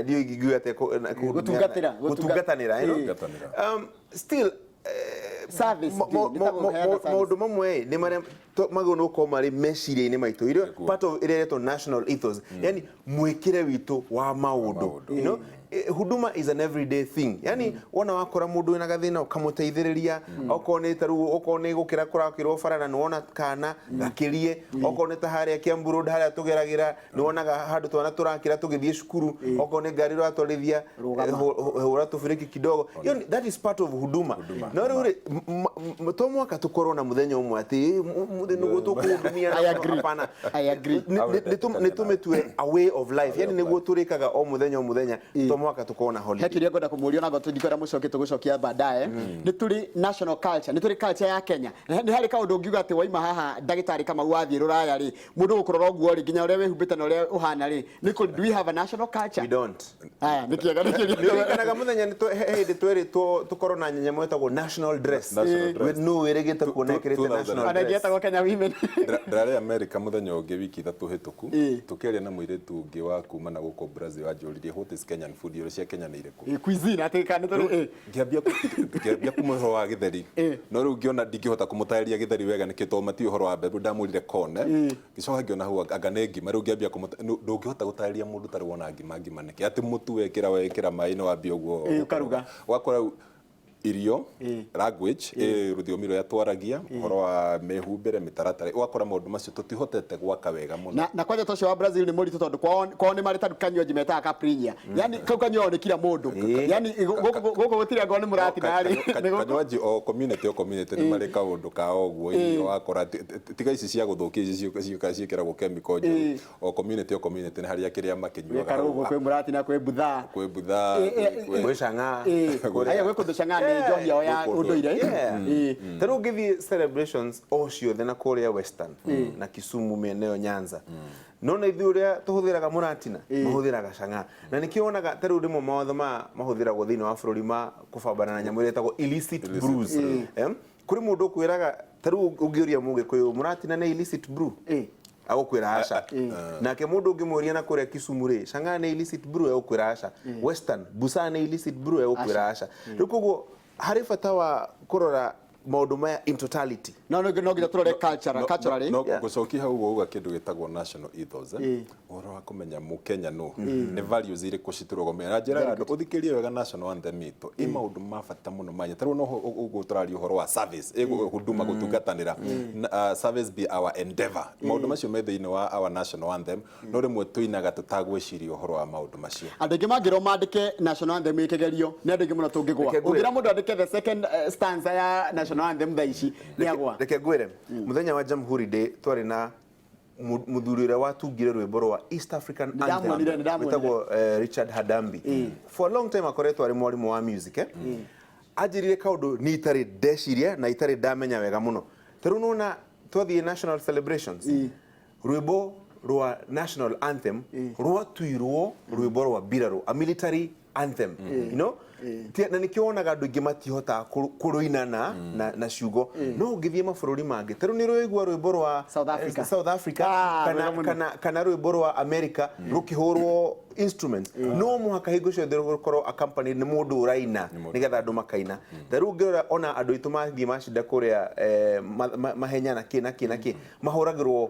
Ndio ingiuga atĩa, kuhudumiana. Gũtungatĩra, gũtungatanĩra. Gũtungatanĩra. Still Service day, nĩ ta kũheana service. Maũndũ mamwe nĩ marĩa magĩrĩirwo nĩ gũkorwo marĩ meciria-inĩ maitũ, iria Nĩguo. part of ĩrĩa ĩretwo national ethos, yani mwĩkĩre witũ wa maũndũ. Maũndũ. Huduma is an everyday thing, yani wona wakora mũndũ wĩna gathĩna ũkamũteithĩrĩria, okorwo nĩ tarĩu okorwo nĩ gũkĩra kũrakĩrwo bara na nĩwona kana gakĩrie, okorwo nĩ ta harĩa Kiambu Road harĩa tũgeragĩra nĩwonaga handũ twana tũrakĩra tũgĩthiĩ cukuru, okorwo nĩ ngari ũratwarithia, Rũgama. hũra tũbiriki kidogo. Hiyo that is part of huduma. No rĩu rĩ, to mwaka tũkorwo na mũthenya ũmwe atĩ mũthenya nĩguo tũkũhudumia. I agree. Hapana. I agree. Nĩ tũmĩtue a way of life, yani nĩguo tũrĩkaga o mũthenya o mũthenya, to mwaka tũkorwo na He holiday. kĩũria ngwenda kũmũria ona ndikwenda mũcoke, tũgũcokia baadaye. Nĩ tũrĩ national culture, nĩ tũrĩ culture ya Kenya? Nĩ harĩ kaũndũ ũngiuga atĩ waima haha, ndagĩtarĩ Kamau, wathiĩ rũraya rĩ, mũndũ gũkũrora ũguo rĩ, nginya ũrĩa wĩhumbĩte na ũrĩa ũhana rĩ, nĩ do we have a national culture? We don't. Aya, nĩ kĩega, nĩ kĩũria. Nĩũririkanaga mũthenya he hĩndĩ tweritwo tũkorwo na nyamũ ĩtagwo national dress? National dress. Nũ wĩrĩgĩte kuona ĩkĩrĩte 2000. national Ona ĩngĩ dress? yetagwo Kenya Women. Ndĩrarĩ America mũthenya ũngĩ wiki 3 hĩtũku, tũkĩaria na mũirĩtu ũngĩ wa kuma na gũkũ Brazil, wanjũririe, "What is Kenyan food? Irio cia Kenya nĩ irĩkũ?" Cuisine atĩ kana nĩ tũrĩ Ngĩambia kũmũhe ũhoro wa gĩtheri, no rĩu ngĩona ndingĩhota kũmũtarĩria gĩtheri wega nĩkĩ, tondũ matiũĩ ũhoro wa mbembe. Ndamwĩrire corn, ngĩcoka ngĩona hau anga nĩ ngima. Rĩu ngĩambia ndũngĩhota gũtarĩria mũndũ ũtarĩ wona ngima, ngima nĩkĩ, atĩ mũtu wekĩra maĩ nĩ wambia ũguo Ũkaruga. Ũgakora rĩu Irio, language, rũthiomi rũrĩa twaragia, ũhoro wa mĩhumbĩre, mĩtaratara, ũgakora maũndũ macio tũtihotete gwaka wega mũno. Na kwanja ta ũcio wa Brazil nĩ mũritũ tondũ kwao nĩ marĩ ta kanyuanji metaga caipirinha, yani kau kanyuao nĩ kira mũndũ, yani gũkũ gũtirĩ angorwo nĩ mũratina rĩ. Kanywaji o community nĩ marĩ kaũndũ kao ũguo. Irio wakora tiga ici cia gũthũkia, ici ciũka ciĩkĩragwo chemical njũru. O community nĩ harĩa kĩrĩa Gwĩ makĩnyuaga. Karũgũ, kwĩ mũratina, kwĩ buthaa. Kwĩ buthaa. Gwĩ cang'aa. Aya, gwĩ kũndũ cang'aa nĩ njohi yao ya Gwĩ kũndũ. ũndũire. Ta rĩu ũngĩthiĩ celebrations o ciothe na kũrĩa Western na Kisumu, mĩena ĩyo Nyanza, no na ithuĩ ũrĩa tũhũthĩraga mũratina, mahũthĩraga cang'aa, na nĩkĩo wonaga ta rĩu rĩmwe mawatho ma mahũthĩragwo thĩinĩ wa bũrũri ma kũbambana na nyamũ ĩrĩa ĩtagwo illicit brews. Kũrĩ mũndũ ũkwĩraga, ta rĩu ũngĩũria Mũgĩkũyũ, "Mũratina nĩ illicit brew?" Agũkwĩra aca. Nake mũndũ ũngĩmũria na kũrĩa Kisumu rĩ, "Cang'aa nĩ illicit brew?" Egũkwĩra aca. Western, "Busaa nĩ illicit brew?" Egũkwĩra aca. Rĩu koguo harĩ bata wa kũrora maũndũ maya in totality. No nginya tũrore culturally. No gũcokia hau ũguo, uga kĩndũ gĩtagwo national ethos, ũhoro wa kũmenya Mũkenya no nĩ values irĩkũ citũrũgamĩrĩra, na njĩraga andũ ũthikĩrie wega national anthem itũ ĩ maũndũ ma bata mũno manya. Ta rĩu no ũguo tũraria ũhoro wa service, huduma, gũtungatanĩra, service be our endeavor. Maũndũ macio me thĩinĩ wa our national anthem, no rĩmwe tũinaga tũtagwĩciria ũhoro wa maũndũ macio. Andũ aingĩ mangĩrwo mandĩke national anthem ĩ kĩgerio, nĩ andũ aingĩ mũno tũngĩgwa. Reke ngwĩre. Ũngĩra mũndũ andĩke the second stanza ya national anthem thaa ici, nĩ agwa. Reke ngwĩre, mũthenya wa Jamhuri Day twarĩ na mũthuri ũrĩa watungire rwĩmbo rwa East African Anthem, Nĩndamwonire. wĩtagwo Richard Hadambi. For a long time akoretwo arĩ mwarimũ wa music. Anjĩrire kaũndũ ni itarĩ ndeciria na itarĩ ndamenya wega mũno. Ta rĩu nona twathiĩ national celebrations, rwĩmbo rwa national anthem rwatuirwo rwĩmbo rwa mbirarũ, a military anthem. Na nĩkĩo wonaga andũ aingĩ matihotaga kũrũina na ciugo. No ũngĩthiĩ mabũrũri mangĩ, ta rĩu nĩ rũigua rwĩmbo rwa South Africa. South Africa Ah, kana, wega mũno. kana rwĩmbo rwa America rũkĩhũrwo instruments, no mũhaka hingo ciothe rũkorwo accompanied nĩ mũndũ ũraina nĩgetha andũ makaina. Ta rĩu ũngĩrora ona andũ aitũ mathiĩ macinda kũrĩa mahenya na kĩ na kĩ na kĩ, mahũragĩrwo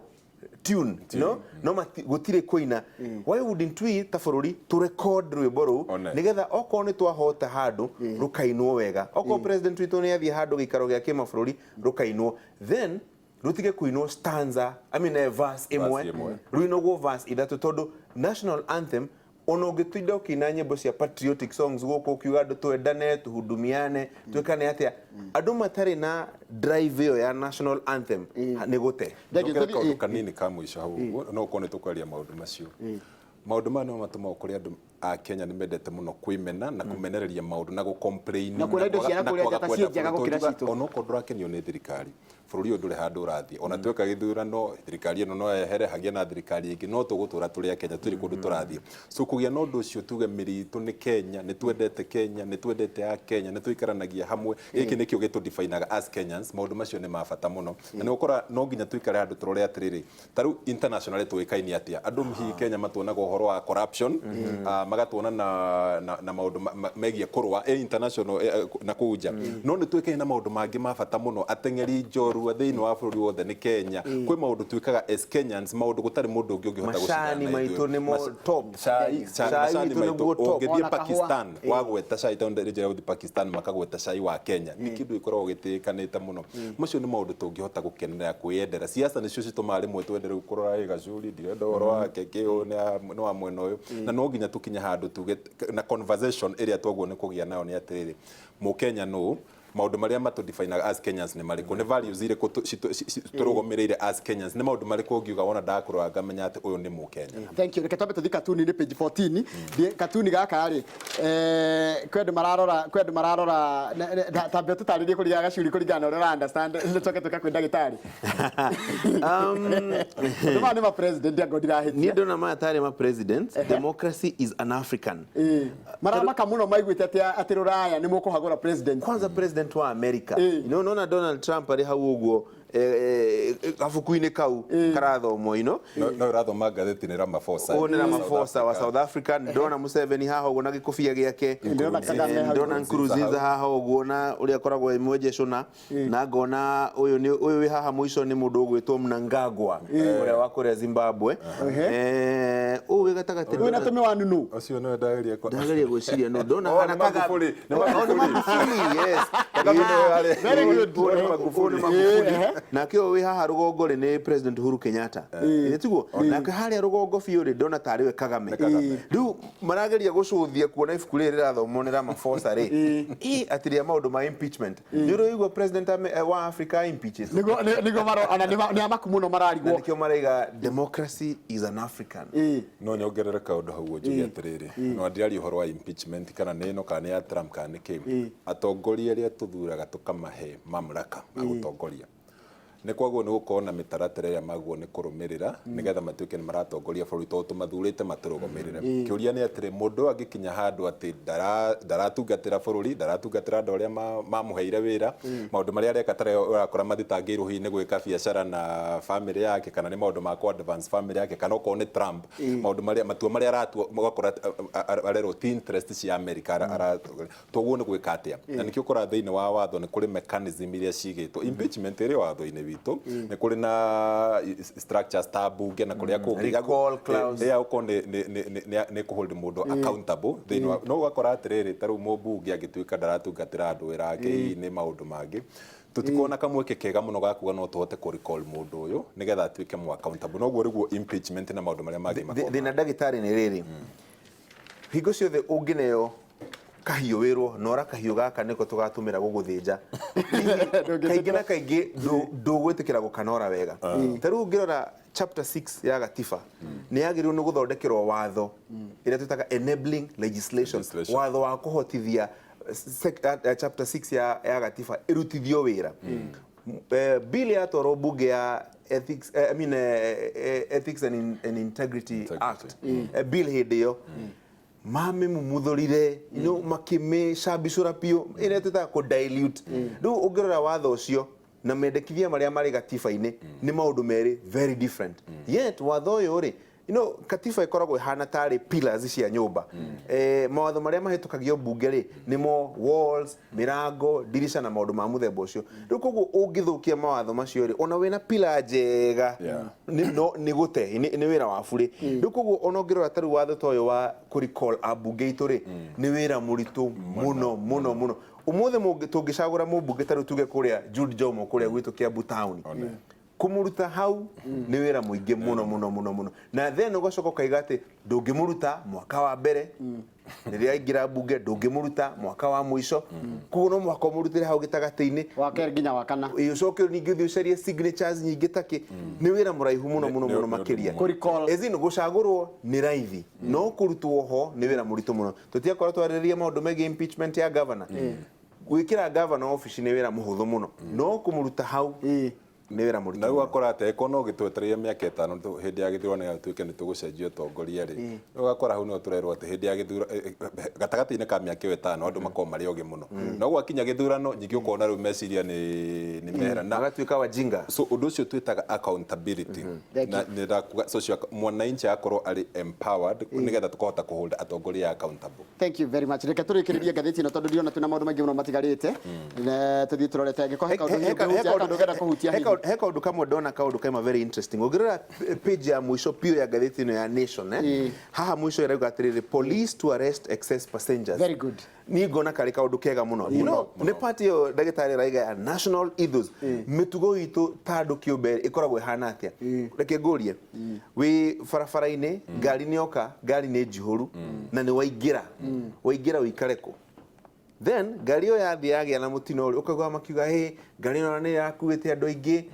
tune, no gũtirĩ kũina. Why wouldn't we ta bũrũri tũ record rwĩmbo rũu One. nĩgetha okorwo nĩ twahota handũ rũkainwo wega, okorwo president witũ nĩ athiĩ handũ gĩikaro gĩa kĩmabũrũri rũkainwo, then rũtige kũinwo stanza, I mean, verse ĩmwe, ĩmwe. Rũinagwo verse ithatũ, tondũ national anthem, ona ũngĩtinda ũkĩina nyĩmbo cia patriotic songs gũkũ ũkiuga andũ twendane, tuhudumiane, twĩkane atĩa, andũ matarĩ na drive ĩyo ya national anthem nĩ gũte. Thank you. Njokere kaũndũ kanini ka mũico hau ũguo, no ũkorwo nĩ tũkwaria maũndũ macio. Maũndũ maya nĩmo matũmaga kũrĩ andũ a Kenya nĩ mendete mũno kwĩmena na kũmenereria maũndũ na gũ-complain. Na kuona indo cia na kũrĩa kwaga nja ta kwenda ciĩ njega bũrũri. gũkĩra Tondũ citũ. Onokorwo ndũrakenio nĩ thirikari, bũrũri ũyũ ndũrĩ handũ ũrathiĩ. Ona tweka gĩthurano, thirikari ĩno no yehere, hagĩe na thirikari ĩngĩ, no tũgũtũra tũrĩ a Kenya, tũrĩ kũndũ tũrathiĩ. So kũgĩa na ũndũ ũcio, tuge mĩrĩ itũ nĩ Kenya, nĩ twendete Kenya, nĩ twendete a Kenya, nĩ tũikaranagia hamwe, gĩkĩ nĩkĩo gĩtũ-definaga as Kenyans. Maũndũ macio nĩ ma bata mũno, na nĩ ũgũkora no nginya tũikare handũ tũrore atĩrĩrĩ, ta rĩu internationally tũĩkaine atĩa? Andũ hihi Kenya matuonaga ũhoro wa corruption, magatuona na maũndũ megiĩ kũrũa international na kũu nja, no nĩ tũĩkaine na maũndũ mangĩ ma bata mũno, ateng'eri njorua thĩinĩ wa bũrũri wothe nĩ Kenya. Kwĩ maũndũ twĩkaga as Kenyans, maũndũ gũtarĩ mũndũ ũngĩ ũngĩhota gũcindana Macani na maitũ ithuĩ. nĩmo top. Cai, Cai macani witũ maitũ nĩguo top. Ũngĩthiĩ Ona kahũa. Pakistan wagweta cai, tondũ njĩra gũthiĩ Pakistan makagweta cai wa Kenya, nĩ kĩndũ gĩkoragwo gĩtĩĩkanĩte mũno. Macio nĩ maũndũ tũngĩhota gũkenera kwĩyendera. Siasa nĩcio citũmaga rĩmwe twende rĩu kũrora ĩ gacuri, ndirenda ũhoro wake kĩ nĩ wa mwena ũyũ, na no nginya tũkinye handũ tuge na conversation ĩrĩa twaguo nĩ kũgĩa nayo nĩ atĩrĩrĩ, Mũkenya nũ? Maũndũ marĩa matũ-definaga as Kenyans nĩ marĩkũ? Nĩ values irĩkũ tũrũgamĩrĩire as Kenyans? Nĩ maũndũ marĩkũ ũngiuga wona ndakũrora ngamenya atĩ ũyũ nĩ Mũkenya? Thank you. Reke twambe tũthiĩ katuni-inĩ, page 14. Thiĩ katuni gaka rĩ, kwĩ andũ mararora tambe ũtũtarĩrie kũringana gacuri, kũringana na ũrĩa ũra understand, nĩ tũke tũka kwĩ ndagĩtarĩ. Andũ maya nĩ ma president angorwo Niĩ ndirahĩtia. Ndona maya tarĩ ma president. Democracy is an African. Maramaka mũno maiguĩte atĩ rũraya nĩ mũkũhagũra president. Kwanza president wa America. Eh. Nona Donald Trump arĩ hau ũguo. Gabuku-inĩ kau karathomwo ino. No ũrathoma ngathĩti nĩ Ramaphosa. Ũyũ nĩ South Ramaphosa wa Africa. South Africa. Ndĩrona Museveni haha ũguo na gĩkũbia gĩake. Ndĩrona Kagame hau. Ndĩrona Nkurunziza haha ũguo na ũrĩa akoragwo e mwenjecũna, na ngona ũyũ nĩ ũyũ wĩ haha mũico nĩ mũndũ ũgwĩtwo Mnangagwa, ũrĩa wa kũrĩa Zimbabwe. Ũyũ wĩ gatagatĩ Wĩna tũmĩwanu nũ? Ũcio nĩwe ndageria ndageria gwĩciria nũ ndona Oh, hana nĩ Magufuli, nĩ Oh, nĩ Magufuli. Magufuli, yes. Kagame nĩwe arĩ. Very good. Ũyũ nĩ Magufuli. Nake ũyũ wĩ haha rũgongo rĩ nĩ President Uhuru Kenyatta. Ĩ tiguo? Nake harĩa rũgongo biũ rĩ, ndona tarĩ we Kagame. Rĩu marageria gũcũthia kuona ibuku rĩrĩ rĩrathomwo nĩ Ramaphosa rĩ, ĩ atĩ rĩa maũndũ ma impeachment. Nĩ ũrĩ waigua president wa Africa impeached? Nĩguo maro ona nĩ amaku mũno Na mararigwo. nĩkĩo maraiga democracy is an African. No nyongerere kaũndũ hau njuge atĩrĩrĩ, no ndiraria ũhoro wa impeachment kana nĩ ĩno kana nĩ ya Trump kana nĩ kĩ. Atongoria arĩa tũthuraga tũkamahe mamlaka ma gũtongoria, nĩ kwagwo nĩ gũkorwo na mĩtaratara ĩrĩa magwo nĩ kũrũmĩrĩra nĩgetha matuĩke nĩ maratongoria bũrũri, tondũ tũmathurĩte matũrũgamĩrĩre. Kĩũria nĩ atĩrĩ, mũndũ ũyũ angĩkinya handũ atĩ ndaratungatĩra bũrũri, ndaratungatĩra andũ arĩa mamũheire wĩra, maũndũ marĩa areka tarĩa ũrakora mathitangĩirwo hihi nĩ gwĩka biacara na family yake, kana nĩ maũndũ ma kũ advance family yake, kana okorwo nĩ Trump, maũndũ marĩa matua marĩa aratua ũgakora arerwo ti interest cia America toguo nĩ gwĩka atĩa. Na nĩkĩo ũkoraga thĩinĩ wa watho nĩ kũrĩ mechanism iria cigĩtwo. Impeachment ĩrĩ watho-inĩ witũ, nĩ kũrĩ na structures ta mbunge na kũrĩa kũngĩ. Recall clause. Ya gũkorwo nĩ kũhold mũndũ accountable thĩinĩ wa. No ũgakora atĩrĩrĩ, ta rĩu mũmbunge angĩtuĩka ndaratungatĩra andũ wĩra wake, hihi nĩ maũndũ mangĩ, tũtikorwo na kamweke kega mũno ga kuga no tũhote kũ recall mũndũ ũyũ nĩgetha atuĩke mu accountable. Noguo rĩguo impeachment na maũndũ marĩa mangĩ makoragwo. Thĩna, ndagĩtarĩ, nĩ rĩrĩ, hingo ciothe ũngĩneo kahiũ wĩrwo nora kahiũ gaka nĩko tũgatũmĩra gũgũthĩnja, kaingĩ na kaingĩ ndũgwĩtĩkĩra gũkanora wega. Ta rĩu ũngĩrora chapter 6 ya gatiba, nĩ yagĩrĩirwo nĩ gũthondekerwo watho ĩrĩa twĩtaga enabling legislation, Legislation. watho wa kũhotithia chapter 6 ya gatiba ĩrutithio wĩra. Bill yatwarwo bunge ya ethics, I mean, Ethics and Integrity Integrity. Act, bill hĩndĩ ĩyo mamĩmumuthũrire, makĩmĩcambicũra biũ, ĩrĩa twĩtaga kũ dilute. Rĩu ũngĩrora watho ũcio na mendekithia marĩa marĩ gatiba-inĩ nĩ maũndũ merĩ very different. Yet watho ũyũ rĩ, katiba ĩkoragwo ĩhana tarĩ pillars cia nyũmba. Mawatho marĩa mahĩtũkagio mbunge rĩ, nĩmo walls, mĩrango, dirisha na maũndũ ma mũthemba ũcio. Rĩu koguo ũngĩthũkia mawatho macio rĩ, ona wĩna pillar njega, no nĩ gũte nĩ wĩra wa burĩ. Rĩu koguo ona ũngĩrora ta rĩu watho ta ũyũ wa kũ recall ambunge aitũ rĩ, nĩ wĩra mũritũ mũno mũno mũno. Ũmũthĩ tũngĩcagũra mũmbunge ta rĩu tuge kũrĩa Jude Jomo kũrĩa gwitũ Kiambu town, kũmũruta hau nĩ wĩra mũingĩ mũno mũno mũno mũno. Na then ũgacoka ũkaiga atĩ ndũngĩmũruta mwaka wa mbere rĩrĩa aingĩra mbunge, ndũngĩmũruta mwaka wa mũico, koguo no mũhaka ũmũrutĩre hau gĩtagatĩ-inĩ. Wa kerĩ nginya wa kana. Ĩ, ũcoke ningĩ ũthiĩ ũcarie signatures nyingĩ takĩ. Nĩ wĩra mũraihu mũno mũno mũno nĩ ũndũ makĩria. mũnene. Kũ-recall. As in, gũcagũrwo nĩ raithi, no kũrutwo ho nĩ wĩra mũritũ mũno. Tũtiakorwo twarĩrĩria maũndũ megiĩ impeachment ya governor. Gwĩkĩra governor obici nĩ wĩra mũhũthũ mũno, no kũmũruta hau nĩ wĩra mũritũ Na rĩu mũno. ũgakora atĩ angĩkorwo no gĩtwetereire mĩaka 5 hĩndĩ ya gĩthurano nĩgetha tuĩke nĩ tũgũcenjia ũtongoria rĩ, rĩu ũgakora hau nĩho tũrerwo atĩ hĩndĩ ya gĩthurano, gatagatĩ-inĩ ka mĩaka ĩyo 5, andũ makorwo marĩ ogĩ mũno, no gwakinya gĩthurano nyingĩ ũkona rĩu meciria nĩ mehera na magatuĩka wajinga. So ũndũ ũcio twĩtaga accountability. Thank Na nĩ ndakuga social mwananchi akorwo arĩ empowered nĩgetha tũkahota kũhold atongoria accountable. Thank you very much. Reke tũrĩkĩrĩrie ngathĩti ĩno tondũ ndĩrona twĩna maũndũ maingĩ mũno matigarĩte. Na tũthiĩ tũrorete angĩkorwo he kaũndũ hihi ũngĩhutia, he kaũndũ ũngĩenda kũhutia hihi. He kaũndũ kamwe ndona, kaũndũ kaima very interesting. Ũngĩrora page ya mũico biũ ya ngathĩti ĩno ya Nation, haha mũico ĩrauga atĩrĩrĩ, "Police to arrest excess passengers." Very good. Niĩ ngona karĩ kaũndũ kega mũno. Nĩ part ĩyo ndagĩtarĩ araiga ya national ethos, mĩtugo itũ ta andũ kĩũmbe ĩkoragwo ĩhana atĩa. Reke ngũrie, wĩ barabara-inĩ, ngari nĩ yoka, ngari nĩ njihũru na nĩ waingĩra, waingĩra ũikare kũ? Then ngari ĩyo yathiĩ yagĩa na mũtino rĩ, ũkaigua makiuga, "Hĩ, ngari ĩno nĩ yakuĩte andũ aingĩ."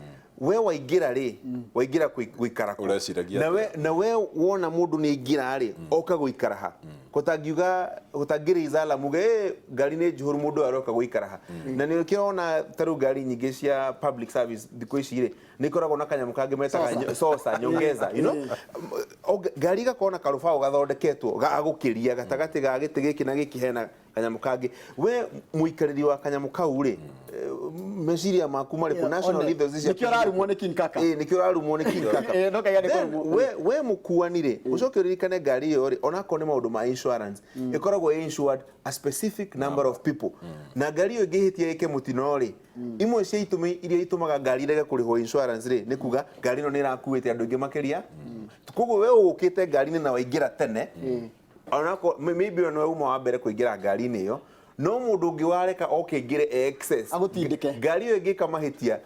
We waingĩra rĩ, waingĩra gũikara kũ? Ũreciragia Na we wona mũndũ nĩ aingĩra rĩ, oka gũikara ha? Gũtangiuga gũtangĩrĩiza alamu uge, "Ĩ, ngari nĩ njihũru, mũndũ ũyũ aroka gũikara ha?" Na nĩ ũkĩrona ta rĩu ngari nyingĩ cia public service thikũ ici rĩ, nĩ ikoragwo na kanyamũ kangĩ metaga sosa nyongeza. O ngari igakorwo na karũbaũ gathondeketwo ga gũkĩria gatagatĩ ga gĩtĩ gĩkĩ na gĩkĩ, hena Kanyamũ kangĩ, we mũikarĩri wa kanyamũ kau rĩ, meciria maku marĩkũ? Yeah, National one. ethos cia Nĩkĩo ũrarumwo nĩ King Kaka. Ĩĩ, nĩkĩo ũrarumwo nĩ King Kaka. Ĩĩ, no kaiga nĩ Then, kũrumwo. we mũkuani rĩ, ũcoke ũririkane ngari ĩyo rĩ, onakorwo nĩ maũndũ ma insurance, ĩkoragwo ĩ insured a specific number of people, na ngari ĩyo ĩngĩhĩtia ĩke mũtino rĩ, imwe cia itũmi iria itũmaga ngari irege kũrĩhwo insurance rĩ, nĩ kuga ngari ĩno nĩ ĩrakuĩte andũ aingĩ makĩria. Koguo we ũgũkĩte ngari-inĩ na waingĩra tene, onakorwo maybe we nĩwe uma wa mbere kũingĩra ngari-inĩ ĩyo, no mũndũ ũngĩ wareka oke aingĩre e excess, Agũtindĩke. Ngari ĩyo ĩngĩka mahĩtia,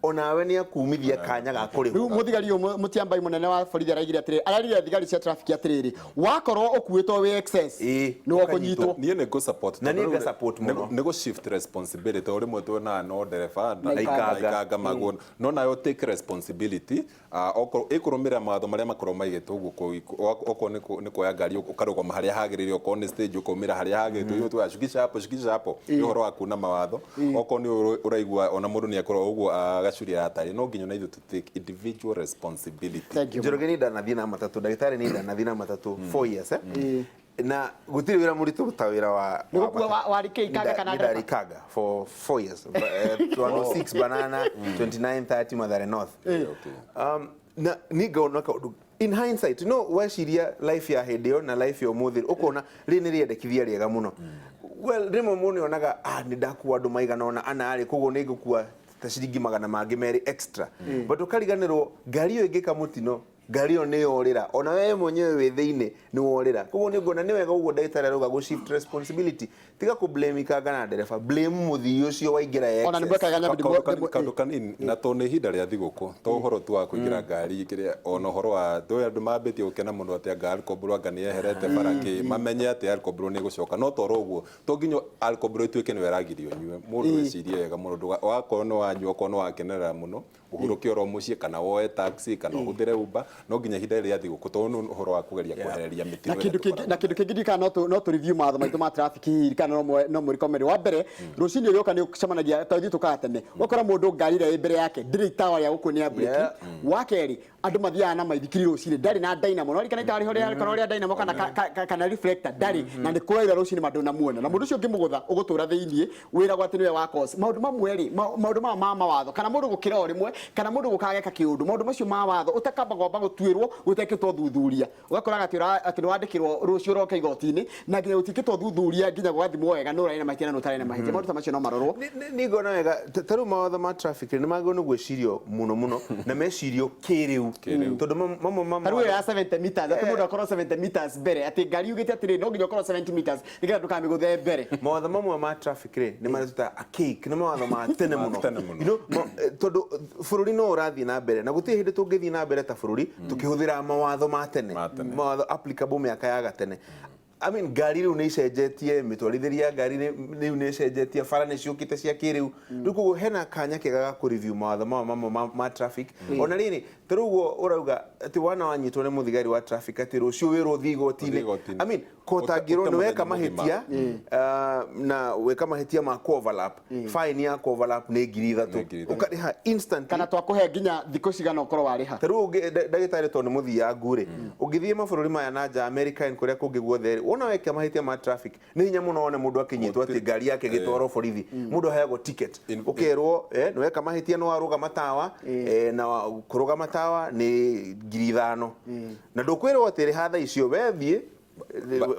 onawe nĩ akumithia kanya ga Rĩu kũrĩhwo. Mũthigari ũyũ mũtiambai mũnene wa borithi araigire atĩrĩrĩ, ararire thigari cia traffic atĩrĩrĩ, wakorwo ũkuĩtwo wĩ excess, nĩ ũkũnyitwo. Niĩ nĩ ngũ support. Na niĩ nga support mũno. Nĩ gũ shift responsibility. O rĩmwe tuonaga no ndereba Na ikanga. na ikanga maguo, no nayo take responsibility. Okorwo ĩkũrũmĩrĩra mawatho marĩa makorwo maigĩtwo ũguo, okorwo nĩ kuoya ngari ũkarũgama harĩa hagĩrĩire, okorwo nĩ stage ũkaumĩra harĩa hagĩrĩire, ithuĩ tugaga shukisha hapo, shukisha hapo, nĩ ũhoro wa kuna mawatho. Okorwo nĩ ũraigua ona mũndũ nĩ akorwo ũguo agacuria atarĩ, no nginya na ithuĩ to take individual responsibility. Thank you. Njoroge, nĩ ndanathiĩ na matatũ, ndagĩtarĩ, nĩ ndanathiĩ na matatũ 4 years, eh? Na gũtirĩ wĩra mũritũ ta wĩra wa Nĩ gũkua warĩ kĩ, ikanga kana Nĩ ndereba? ndarĩ ikanga for 4 years, 106 Banana, 2930 Mathare North. Na niĩ ngaona kaũndũ in hindsight, no weciria life ya hĩndĩ ĩyo na life ya ũmũthĩ, ũkona rĩrĩ nĩ rĩendekithia rĩega mũno. Well, rĩmwe mũndũ nĩonaga, ah, nĩ ndakua andũ maigana ũna ana rĩ, koguo nĩ ngũkua ta ciringi 200 extra, but ũkariganĩrwo ngari ĩyo ĩngĩka mũtino, ngari ĩyo nĩ yorĩra, ona we mwenyewe wĩ thĩinĩ nĩ worĩra. Koguo nĩ nguona nĩ wega ũguo ndagĩtarĩ arauga gũ shift responsibility, tiga kũ blame ikanga na ndereba, blame mũthii ũcio waingĩra Ona nĩ excess. mwekaga nyambi. Kaũndũ kanini, na tondũ nĩ ihinda rĩa thigũkũ, to ũhoro tu wa kũingĩra ngari kĩrĩa, ona ũhoro wa ndũĩ andũ mambĩtie gũkena mũno atĩ anga alcohol anga nĩ yeherete bara kĩ, mamenye atĩ alcohol nĩ ĩgũcoka, no toro ũguo to nginya alcohol ĩtuĩke nĩwe ĩragirio ũnyue. Mũndũ ecirie wega mũno, wakorwo nĩ wanyua, okorwo nĩ wakenerera mũno, ũhurũke oro mũciĩ kana woe taxi kana ũhũthĩre Uber, no nginya ihinda rĩrĩa thigũkũ, tondũ nĩ ũhoro wa kũgeria kwehereria mĩtino Na ĩrĩa kindu kingi tũkoragwo. Na kindu kingi ndikana no tu review mawatho maitũ ma traffic hihi kana no mũrecommend. Wa mbere, rũcinĩ ũgĩũka nĩ ũcemanagia ta ithuĩ tũkaga tene, ũgakora mũndũ ngari ĩrĩa ĩ mbere yake ndĩrĩ itawa rĩa gũkuonia breki. Wa kerĩ, andũ mathiaga na maithikiri rũcinĩ, ndarĩ na dynamo, no rikana itawa rĩho rĩa kana rĩa dynamo kana reflector ndarĩ, na nĩ kũraura rũcinĩ ma ndũnamuona, na mũndũ ũcio ũngĩmũgũtha ũgũtũra thĩiniĩ wĩragwo atĩ nĩwe wa cause maũndũ mamwe rĩ, maũndũ maya ma mawatho, kana mũndũ gũkĩra o rĩmwe, kana mũndũ gũkaga geka kĩũndũ, maũndũ macio ma watho ũtakamba kwamba gũtuĩrwo gũtekĩtwo thuthuria, ũgakoraga atĩ nĩ wandĩkĩrwo rũciũ ũroke igoti-inĩ, na nginya gũtiĩkĩtwo thuthuria, nginya gũgathimwo wega nĩ ũrarĩ na mahĩtia na nĩ ũtarĩ na mahĩtia. Maũndũ ta macio no marorwo. Nĩ ngona wega ta rĩu mawatho ma traffic nĩ magĩrĩirwo nĩ gwĩcirio mũno mũno na mecirio kĩrĩu, tondũ mamwe ma Ta rĩu ĩyo ya 70 meters, atĩ mũndũ akorwo 70 meters mbere, atĩ ngari yugĩte atĩrĩ, no nginya ũkorwo 70 meters nĩgetha ndũkamĩgũthe mbere. Mawatho mamwe ma traffic rĩ, nĩ marĩa tũta archaic, nĩ mawatho ma tene mũno. Tene mũno. Tondũ bũrũri no ũrathiĩ na mbere, na gũtirĩ hĩndĩ tũngĩthiĩ na mbere ta bũrũri tũkĩhũthĩra mawatho ma tene. Ma tene. Mawatho applicable mĩaka ya gatene. I mean, ngari rĩu nĩ icenjetie, mĩtwarithĩrie ya ngari rĩu nĩ icenjetie, bara nĩ ciũkĩte cia kĩrĩu rĩu, koguo hena kanya kega ga kũ review mawatho maya mamwe ma traffic. Ona rĩrĩ, ta rĩu ũguo ũrauga atĩ wana wanyitwo nĩ mũthigari wa traffic atĩ rũciũ wĩrwo ũthiĩ igoti-inĩ. Ũthiĩ igoti-inĩ. I mean, kotangĩrwo Ũte nĩ weka mũthenya mũgima. mahĩtia, na weka mahĩtia ma ku overlap, fine ya ku overlap nĩ 3,000. Nĩ 3,000. Ũkarĩha instantly. Kana twakũhe nginya thikũ cigana ũkorwo warĩha. Ta rĩu ndagĩtarĩ, tondũ nĩ mũthiangu rĩ, ũngĩthiĩ mabũrũri maya na nja, America and kũrĩa kũngĩ guothe rĩ, wona weka mahĩtia ma traffic, nĩ hinya mũno wone mũndũ akĩnyitwo atĩ ngari yake ĩgĩtwarwo borithi. Mũndũ aheagwo ticket, ũkerwo nĩ weka mahĩtia, nĩ warũgama tawa, na kũrũgama tawa nĩ 5,000, na ndũkwĩrwo atĩ rĩha thaa icio. Wethiĩ,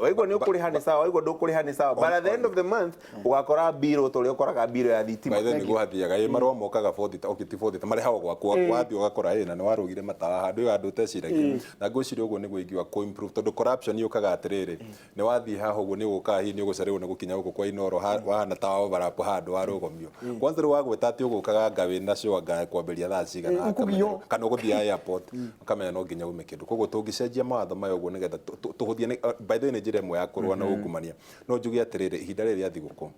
waigua nĩ ũkũrĩha nĩ sawa, waigua ndũkũrĩha nĩ sawa, but at the end of the month ũgakora mbirũ ta ũrĩa ũkoraga mbirũ ya thitima. By the way, nĩguo hathiaga ĩ, marũa mokaga 40, okay, ti 40, marĩhagwo gwaku, wathiĩ ũgakora ĩ na nĩ warũgire matawa handũ ĩyo, handũ ũteciragia. Na ngwĩciria ũguo nĩguo ingiuga kũ improve, tondũ corruption yũkaga atĩrĩrĩ, nĩ wathiĩ haha ũguo, nĩ ũgũkaga hihi nĩ ũgũcererwo nĩ gũkinya gũkũ kwa Inoro, wahana ta overlap handũ warũgomio kwanza. Rĩu wagweta atĩ ũgũkaga anga wĩna sure anga kwambĩrĩria thaa cigana, Ũkũgiywo. kana ũgũthiĩ airport, ũkamenya no nginya ume kĩndũ. Koguo tũngĩcenjia mawatho maya ũguo nĩgetha tũhũthie, by the way, nĩ njĩra ĩmwe ya kũrũa na ungumania. No njuge atĩrĩrĩ, ihinda rĩrĩ rĩa thigũkũ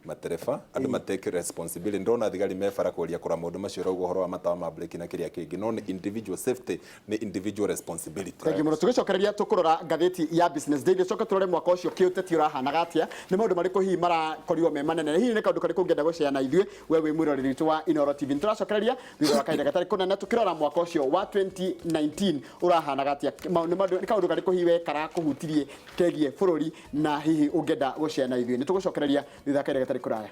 Matereba andũ matake responsibility. Ndona thigari me bara kũgeria kũrora maũndũ macio, ũrauga ũhoro wa matawa ma breki na kĩrĩa kĩngĩ, no nĩ individual safety, nĩ individual responsibility. Thank you mũno. Tũgĩcokereria tũkũrora ngathĩti ya Business Daily, coke tũrore mwaka ũcio kĩũteti ũrahanaga atĩa, nĩ maũndũ marĩkũ hihi marakorirwo me manene, hihi nĩ kaũndũ karĩkũ ũngĩenda gũcea na ithuĩ, we wĩ mwĩroreri witũ wa Inooro TV. Nĩ tũracokereria thutha wa kahinda gatarĩ kũnene tũkĩrora mwaka ũcio wa 2019 ũrahanaga atĩa. Nĩ kaũndũ karĩkũ hihi we karakũhutirie kegiĩ bũrũri na hihi ũngĩenda gũcea na ithuĩ? Nĩ tũgũcokereria thutha wa kahinda gatarĩ kũraya.